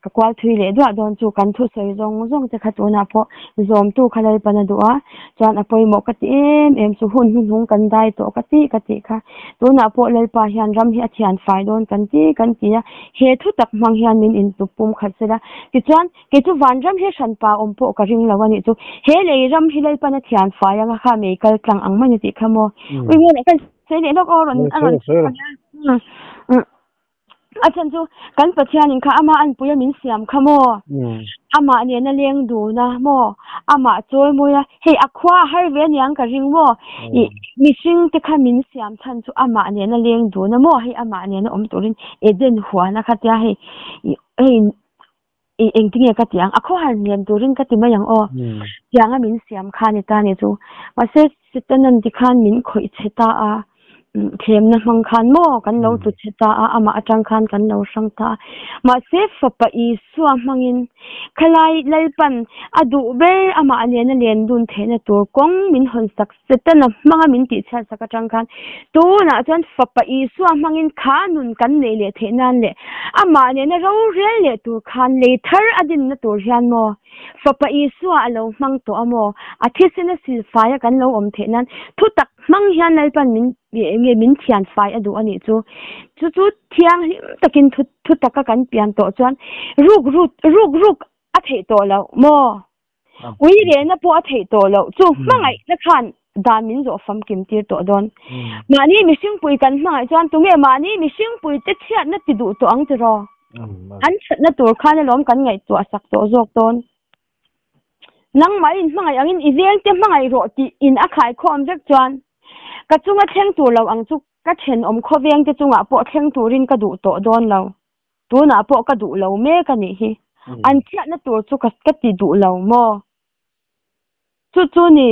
Ka kual thui leh duah dawn chu kan thusawi zawng zawng te kha tunah pawh zawmtu kha Lalpan a duh a, chuan a pawimawh ka ti em em chu hun hnuhnung kan dai tawh ka tih ka tih kha. Tunah pawh Lalpa hian ram hi a thian fai dawn kan ti kan ti a, he thu tak hmang hian min intup pum khat sela. Tichuan, kei chu vanram hi hranpa awm pawh ka ring lo a nih chu. He lei ram hi Lalpan a thian fai anga kha mei kal tlang ang mai a tih kha maw? Ui nge leh ka sawi leh lawk aw rawn a rawn. A chhan chu kan Pathianin kha ama anpuia min siam kha maw? Amah nena leng dun a maw? Amah chawi mawi a, hei a khua a har ve aniang ka ring maw? Ih mihring te kha min siam chhan chu amah nena leng dun a maw? Hei amah nena awm turin Eden huan a kha tia hei ih hei ih engtinge ka ti ang? A khawhar hnem turin ka ti mai ang aw. Tianga min siam kha a ni ta ni chu. Mahse Setanan tikhan min khawih chhe ta a. Thlemna hmang khan maw kan lo tlu chhe ta a, amah atang khan kan lo hrang ta a. Mahse Fapa Isua hmangin khalai Lalpan a duh ber amah nena len dun theihna tur kawng min hawn sak Setana hmanga min tihchhiat sak atang khan tunah chuan Fapa Isua hmangin kha nun kan neih leh theih nan leh amah nena rorel leh tur khan lei thar a dinna tur hian maw Fapa Isua a lo hmang tawh a maw a thisena silfaia kan lo awm theih nan thutak Hmang hian Lalpan min nge min thian fai a duh a nih chu. Chu chu thianghlim takin thu thu taka kan pian tawh chuan ruk rut ruk ruk a theih tawh loh maw? Ui rehna pawh a theih tawh loh. Chu hmangaihna khan dan min zawh famkim tir tawh dawn. Mahni mihringpui kan hmangaih chuan tunge mahni mihringpui te chhiatna ti duh tawh ang tiraw? An thatna tur khan alawm kan ngaihtuah sak tawh zawk dawn. Nangmah in hmangaih angin i vengte hmangaih rawh tih in a khaikhawm vek chuan ka chunga thleng tur lo ang chu ka thenawm khawvengte chungah pawh thleng turin ka duh tawh dawn lo. Tunah pawh ka duh lo mek a nih hi. An chhiatna tur chu ka ka ti duh lo maw? Chu chu ni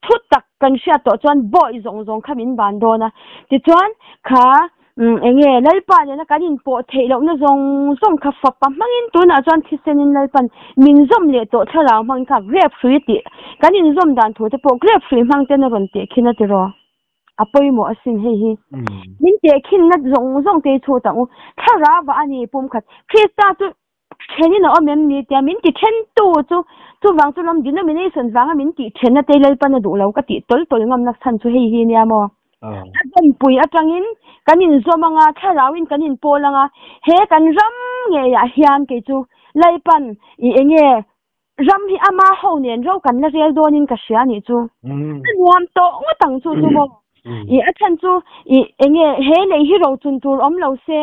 Thu tak kan hriat tawh chuan bawi zawng zawng kha min ban dawn a, tichuan kha eng nge Lalpa nena kan inpawh theih lohna zawng zawng kha fapa hmangin tunah chuan thisenin Lalpan min zawm leh tawh thlarau hmangin kha grep hrui tih kan inzawm dan thu te pawh grep hrui hmang ten a rawn tehkhin a tiraw? A pawimawh asin hei hi. Min tehkhinna zawng zawng te hi chhut ang u. Thlarau ah a ni pumkhat. Krista chu Thenin a awm em ni tia min ti then tu chu chuvang chu lam denomination vanga min tih thenna te Lalpan a duh lo ka tih tawl tawl ngamna chhan chu hei hi nia maw? A zawmpui atangin kan inzawm anga thlarauin kan inpawl anga he kan ram ngeiah hian kei chu Lalpan i enge ram hi ama ho nen ro kan la rel dawnin ka hria nih chu a nuam tawh ngawt ang chu chu maw? I a chhan chu i enge he lei hi rochun tur awm lo se.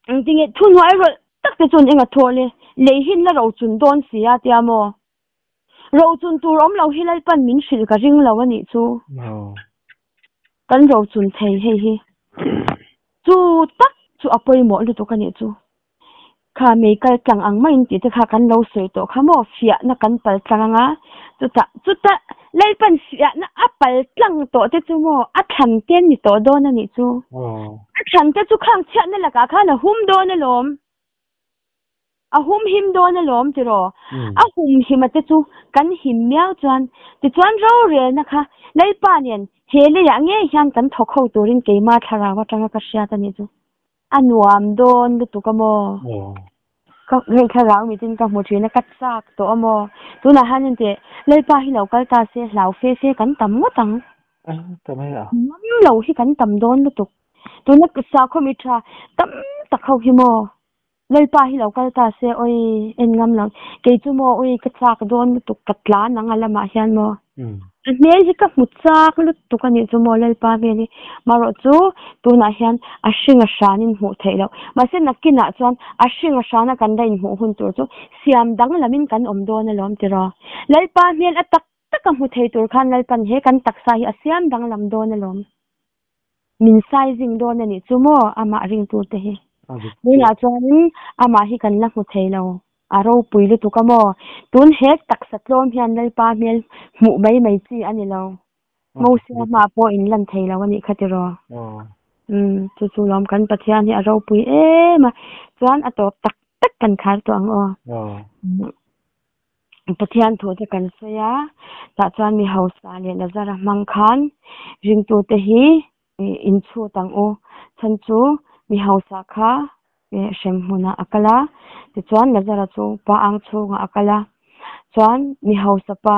Engtinge thuhnuai rawlh tak te chuan enga thaw le, lei hin la rochun dawn si a tia maw? Rochun tur awm lo hi Lalpan min hrilh ka ring lo a nih chu. Kan rochun thei hei hi. Chu tak chu a pawimawh lutuk a nih chu. Kha mei kal tlang ang maiin tih te kha kan lo sawi tawh kha maw? Fiahna kan pal tlang anga chutah chutah Lalpan fiahna a pal tlang tawh te chu maw a thlan te an ni tawh dawn a nih chu. A thlan te chu khang chhiatna lakah khan a hum dawn alawm. A hum him dawn alawm tiraw? A hum hima te chu kan him miau chuan tichuan rorelna kha Lalpa nen he leiah ngei hian kan thawk ho turin keima thlarau atanga ka hriat a nih chu. A nuam dawn lutuk a maw? Ka hei thlarau mitin ka hmu thin a, ka chak tawh a maw? Tunah hian engteh Lalpa hi lo kal ta se hlau fe fe kan tam ngawt ang. Tam e a. Ngam lo hi kan tam dawn lutuk. Tuna sakhaw mi tha tam tak ho hi maw? Lalpa hi lo kal ta se awi en ngam lo. Kei chu maw awi ka chak dawn lutuk ka tlan ang a lamah hian maw? A hmel hi ka hmu chak lutuk a nih chu maw Lalpa hmel hi. Marawh chu tunah hian a hring a hranin hmuh theih loh. Mahse nakinah chuan a hring a hrana kan la inhmuh hun tur chu siam dang lamin kan awm dawn alawm tiraw. Lalpa hmel a tak taka hmu thei tur khan Lalpan he kan taksa hi a siam danglam dawn alawm. Min sizing dawn a nih chu maw amah ringtute hi. Tunah chuanin amah hi kan la hmu thei lo. A ropui lutuk a maw? Tun he taksa tlawm hian Lalpa hmel hmuh mai mai chi a ni lo. Mosia hma pawh in lan thei lo a nih kha tiraw? Umm chu chu lawm kan Pathian hi a ropui em a, chuan a tawp tak tak kan khar tawh ang aw. Pathian thu te kan sawi a, tah chuan mi hausa leh Lazara hmang khan ringtute hi in chhut ang u. Chhan chu mi hausa kha hrem hmunah a kal a, tichuan Lazara chu pa ang chhungah a kal a. Chuan mi hausa pa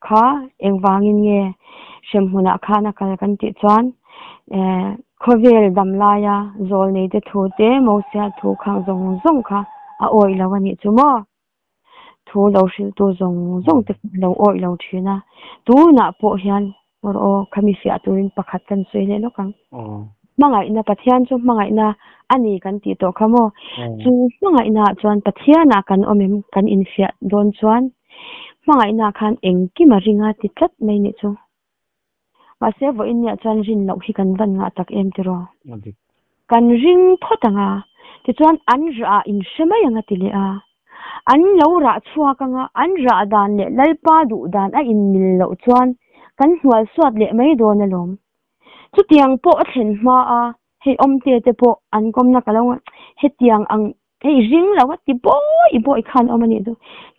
kha engvangin nge hrem hmunah khan a kal kan tih chuan khawvel dam laia zawl neite thu te Mosia thu khang zawng zawng kha a awih lo a nih chu maw? Thu lo hrilhtu zawng zawng te kha lo awih lo thin a, tunah pawh hian aw khami fiah turin pakhat kan sawi leh lawk ang. Hmangaihna, Pathian chu hmangaihna a ni kan tih tawh kha maw? Chu hmangaihnaah chuan Pathianah kan awm em? Kan infiah dawn chuan hmangaihnaah khan engkim a ring a ti tlat mai nih chu. Mahse vawiin niah chuan rin loh hi kan van ngah tak em tiraw? Kan ring phawt ang a, tichuan an rah inhre mai ang a ti leh a. An lo rah chhuak ang a, an rah dan leh Lalpa duh dan a inmil loh chuan kan hnual suat leh mai dawn alawm. Chutiang pawh a thlen hma a, hei awmte te pawh an kawmna ka lo hetiang ang hei ring lo a ti bawi bawi khan awm a nih chu.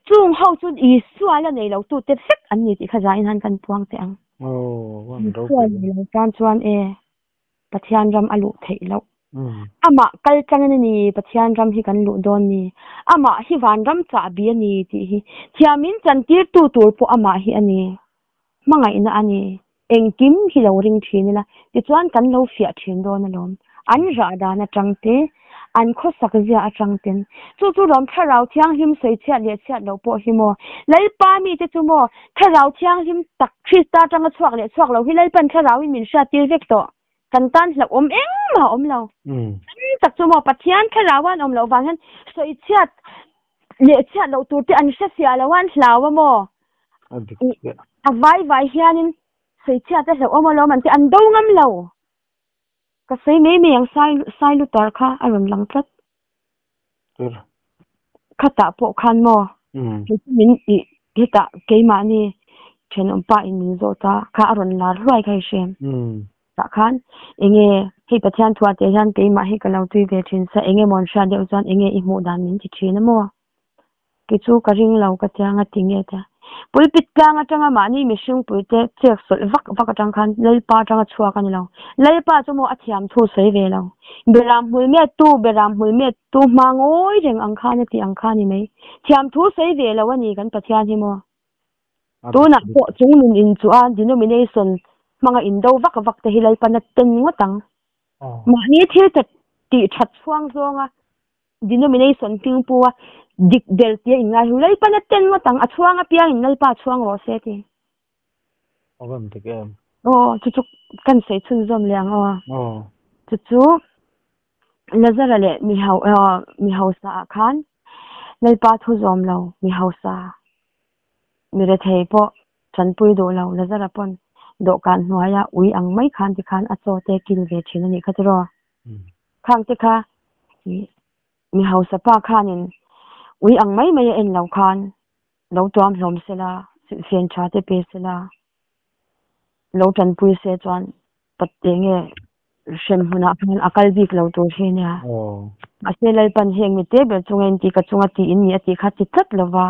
Chung ho chu Isua la nei lo tute vek an ni tih kha zain han kan puang teh ang. Isua nei lo tan chuan e Pathian ram a luh theih loh. Amah kal tlangin a ni Pathian ram hi kan luh dawn ni. Amah hi vanram chahbi a ni tih hi thiamin chantirtu tur pawh amah hi a ni. Hmangaihna a ni. Engkim hi lo ring thin ila, tichuan kan lo fiah thin dawn alawm. An rah dan atang te, an khawsak zia atang ten. Chu chu rawm Thlarau Thianghlim sawi chhiat leh chhiat loh pawh hi maw? Lalpa mite chu maw? Thlarau Thianghlim tak Krista atanga chhuak leh chhuak lo hi Lalpan Thlarauin min hriattir vek tawh. Kan tan hlauhawm engmah a awm lo. Tam tak chu maw Pathian Thlarau an awm loh vang hian sawi chhiat leh chhiat loh tur te an hre fiah lo a, an hlau a maw? A vai vai hianin sawi chhiat a hlauhawm alawm an ti, an do ngam lo. Ka sawi mai mai ang Sai Sai Lutar kha a rawn lang tlat. Khatah pawh khan maw kei chu min ih hetah keimahni thenawm pa in min zawt a kha a rawn lar hluai kha i hrem. Tah khan enge hei Pathian thuah teh hian keimah hi ka lo tui ve thin sa enge maw an hriat deuh chuan enge i hmuh dan min ti thin a maw? Kei chu ka ring lo ka tia nga ti nge tia. Pulpit tlang atanga mahni mihring puite chek sawlh vak vak atang khan Lalpa atanga chhuak a ni lo. Lalpa chu maw a thiam thu sawi ve lo. Beram hmul met tu beram hmul met tu hma ngawi reng ang khan a tih ang kha a ni mai. Thiam thu sawi ve lo a ni kan Pathian hi maw. Tunah pawh chung nun in chu a denomination hmanga indo vak vak te hi Lalpan a ten ngawt ang. Mahni thil that tih that chhuang zawnga denomination hming pu a dik ber tia inngai hu Lalpan a ten ngawt ang, a chhuang apiang in Lalpa chhuang rawh se ti. A rawn dik em? Aw, chu chu kan sawi chhunzawm leh ang aw. Aw. Chu chu Lazara leh mi ho mi hausa ah khan Lalpa thu zawm lo mi hausa mi rethei pawh tanpui duh lo Lazara pawn dawhkan hnuaia ui ang mai khan tikhan a chaw te kil ve thin a nih kha tiraw. Khang te kha mi hausa pa khanin ui ang mai mai a en lo khan lo tuam hlawm sela, silhfen tha te pe sela, lo tanpui se chuan pat eng nge hrem hmunah khan a kal bik lo tur hi nia. Mahse Lalpan heng mi te ber chunga in tih ka chunga tih in ni a tih kha ti tlat lova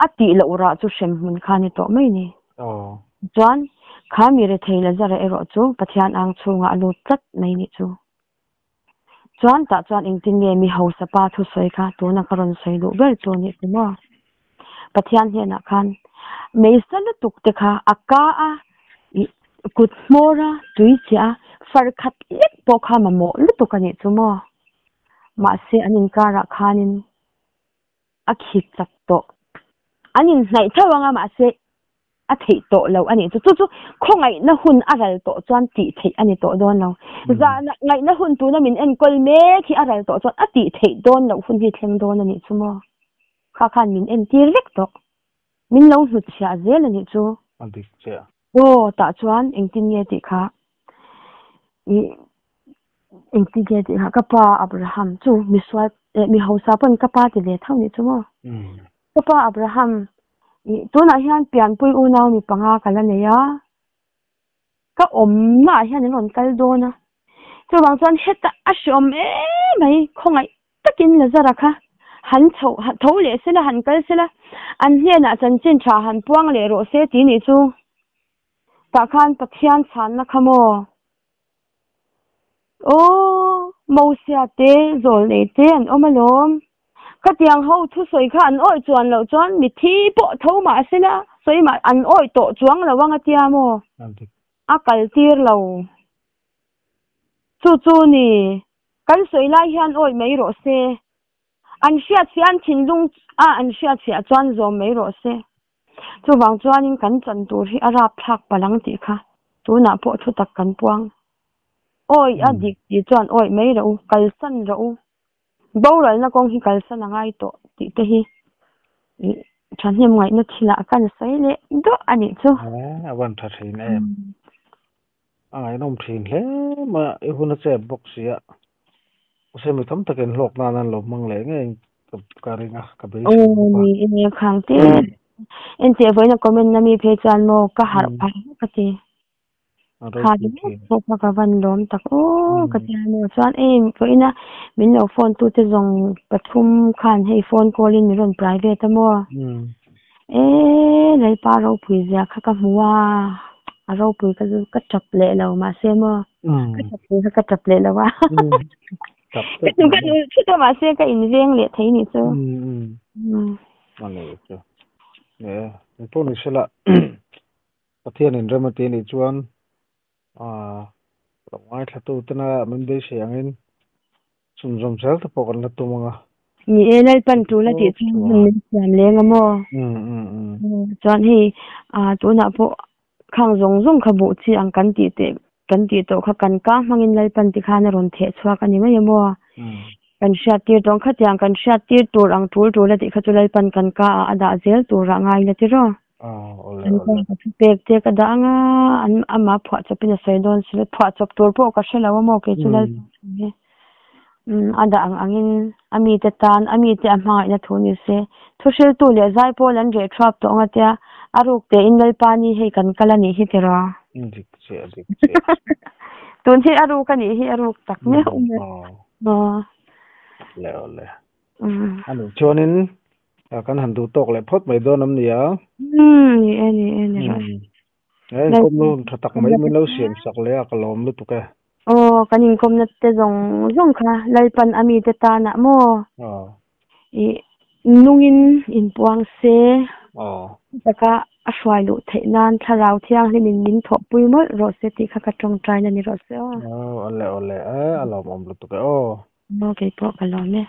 a tih loh rah chu hrem hmun kha ni tawh mai ni. Chuan kha mi rethei Lazara erawh chu Pathian ang chhungah a lut tlat mai nih chu. Chuan tah chuan engtin nge mi hausa pa thusawi kha tuna ka rawn sawi duh ber chu nih chu maw? Pathian hnenah khan meisa lutuk te kha a ka a, kut hmawr a, tui chiah a, far khat lek pawh kha mamawh lutuk a nih chu maw? Mahse an inkarah khanin a khik chak tawh. An inhnaih theuh ang a, mahse a theih tawh lo a nih chu. Chu chu khawngaihna hun a ral tawh chuan tih theih a ni tawh dawn lo. Zahna ngaihna hun tuna min enkawl mek hi a ral tawh chuan a tih theih dawn loh hun hi thleng dawn a nih chu maw? Kha khan min entir vek tawh. Min lo hnutchhiah zel a nih chu. A dik chiah. Aw, tah chuan engtin nge tih kha i engtin nge tih kha ka pa Abraham chu misual eh mi hausa pawn ka pa ti ve tho nih chu maw? Ka pa Abraham i tunah hian pianpui unau mi panga ka la nei a, ka awmna ah hian an rawn kal dawn a, chuvang chuan hetah a hreawm em mai khawngaih takin Lazara kha han chho tho leh sela han kal sela an hnenah chanchin tha han puang leh rawh se tih nih chu tah khan Pathian chhanna kha maw? Aw Mosia te zawl nei te an awm alawm. Khatiang ho thusawi kha an awih chuan loh chuan mithi pawh tho mah sela sawi mah an awih tawh chuang lo ang a tia maw? A kal tir lo. Chu chu ni, kan sawi lai hian awih mai rawh se. An hriatfiah an thinlung a an hriatfiah chuan zawm mai rawh se. Chuvang chuanin kan chan tur hi a rapthlak palang tih kha tunah pawh thu tak kan puang. Awi a dik tih chuan awih mai rawh u, kalsan rawh u. Boralna kawng hi kalsan a ngai tawh tih te hi ih thahnem ngaihna thilah kan sawi leh duah a nih chu. A van tha thin em. A ngaihnawm thin hle mai a, i hun a chep bawk si a. Mahse mi tam takin hlawk nan an lo hmang leh ngei ka ring a, ka beisei bawk a. Aw ni e, khang te. Enteh vawiina comment na mi phei chuan maw ka harh phah ka ti. Kha ringawt pawh kha ka van lawm tak aw ka ti a maw chuan ei vawiina min lo phone tu te zawng pathum khan hei phone call in min rawn private a maw e Lalpa ropui zia kha ka hmu a a ropui ka chu ka tap leh lo mahse maw ka tap pui kha ka tap leh lo a ka nu ka nu thut a mahse ka inveng leh thei nih chu. Engpawh ni sela Pathianin rem a ti anih chuan aah lo ngaithlatu tena min beisei angin chhunzawm zel te pawh kan la tum ang a. Ni e, Lalpan tul a tih chuan hun min siam leng a maw? Chuan hei aah tunah pawh khang zawng zawng kha buh chi ang kan tih teh kan tih tawh kha kan ka hmangin Lalpan ti khan a rawn theh chhuak a ni mai a maw? Kan hriattir tawng khatiang kan hriattir tur ang tul tul a tih kha chu Lalpan kan ka ah a dah zel turah ngai la ti rawh. An pa ka thu pek te ka dah anga an amah phuah chawpin a sawi dawn si lo phuah chawp tur pawh ka hre lo a maw kei chu Lalpa thu hi umm a dah ang angin a mite tan a mite a hmangaihna thu ni se thu hriltu leh zai pawl an reh thuap tawh anga tia a ruk tein Lalpa ni hei kan kal a nih hi tiraw. Dik chiah dik chiah. Tun hi a ruk a nih hi a ruk tak meuh meuh. Aw. Le aw le. A nih chuanin Kan han duh tawk leh phawt mai dawn am nia. Umm ni e ni e ni rawh. He inkawmna hun tha tak mai min lo siam sak leh a ka lawm lutuk e. Aw kan inkawmna te zawng zawng kha Lalpan a mite tanah maw i nungin inpuang se taka a hruai luh theih nan Thlarau Thianghlimin min thawhpui mawlh rawh se tih kha ka tawngtaina ni rawh se aw. Aw awle awle e a lawmawm lutuk e aw. Aw keipawh ka lawm e.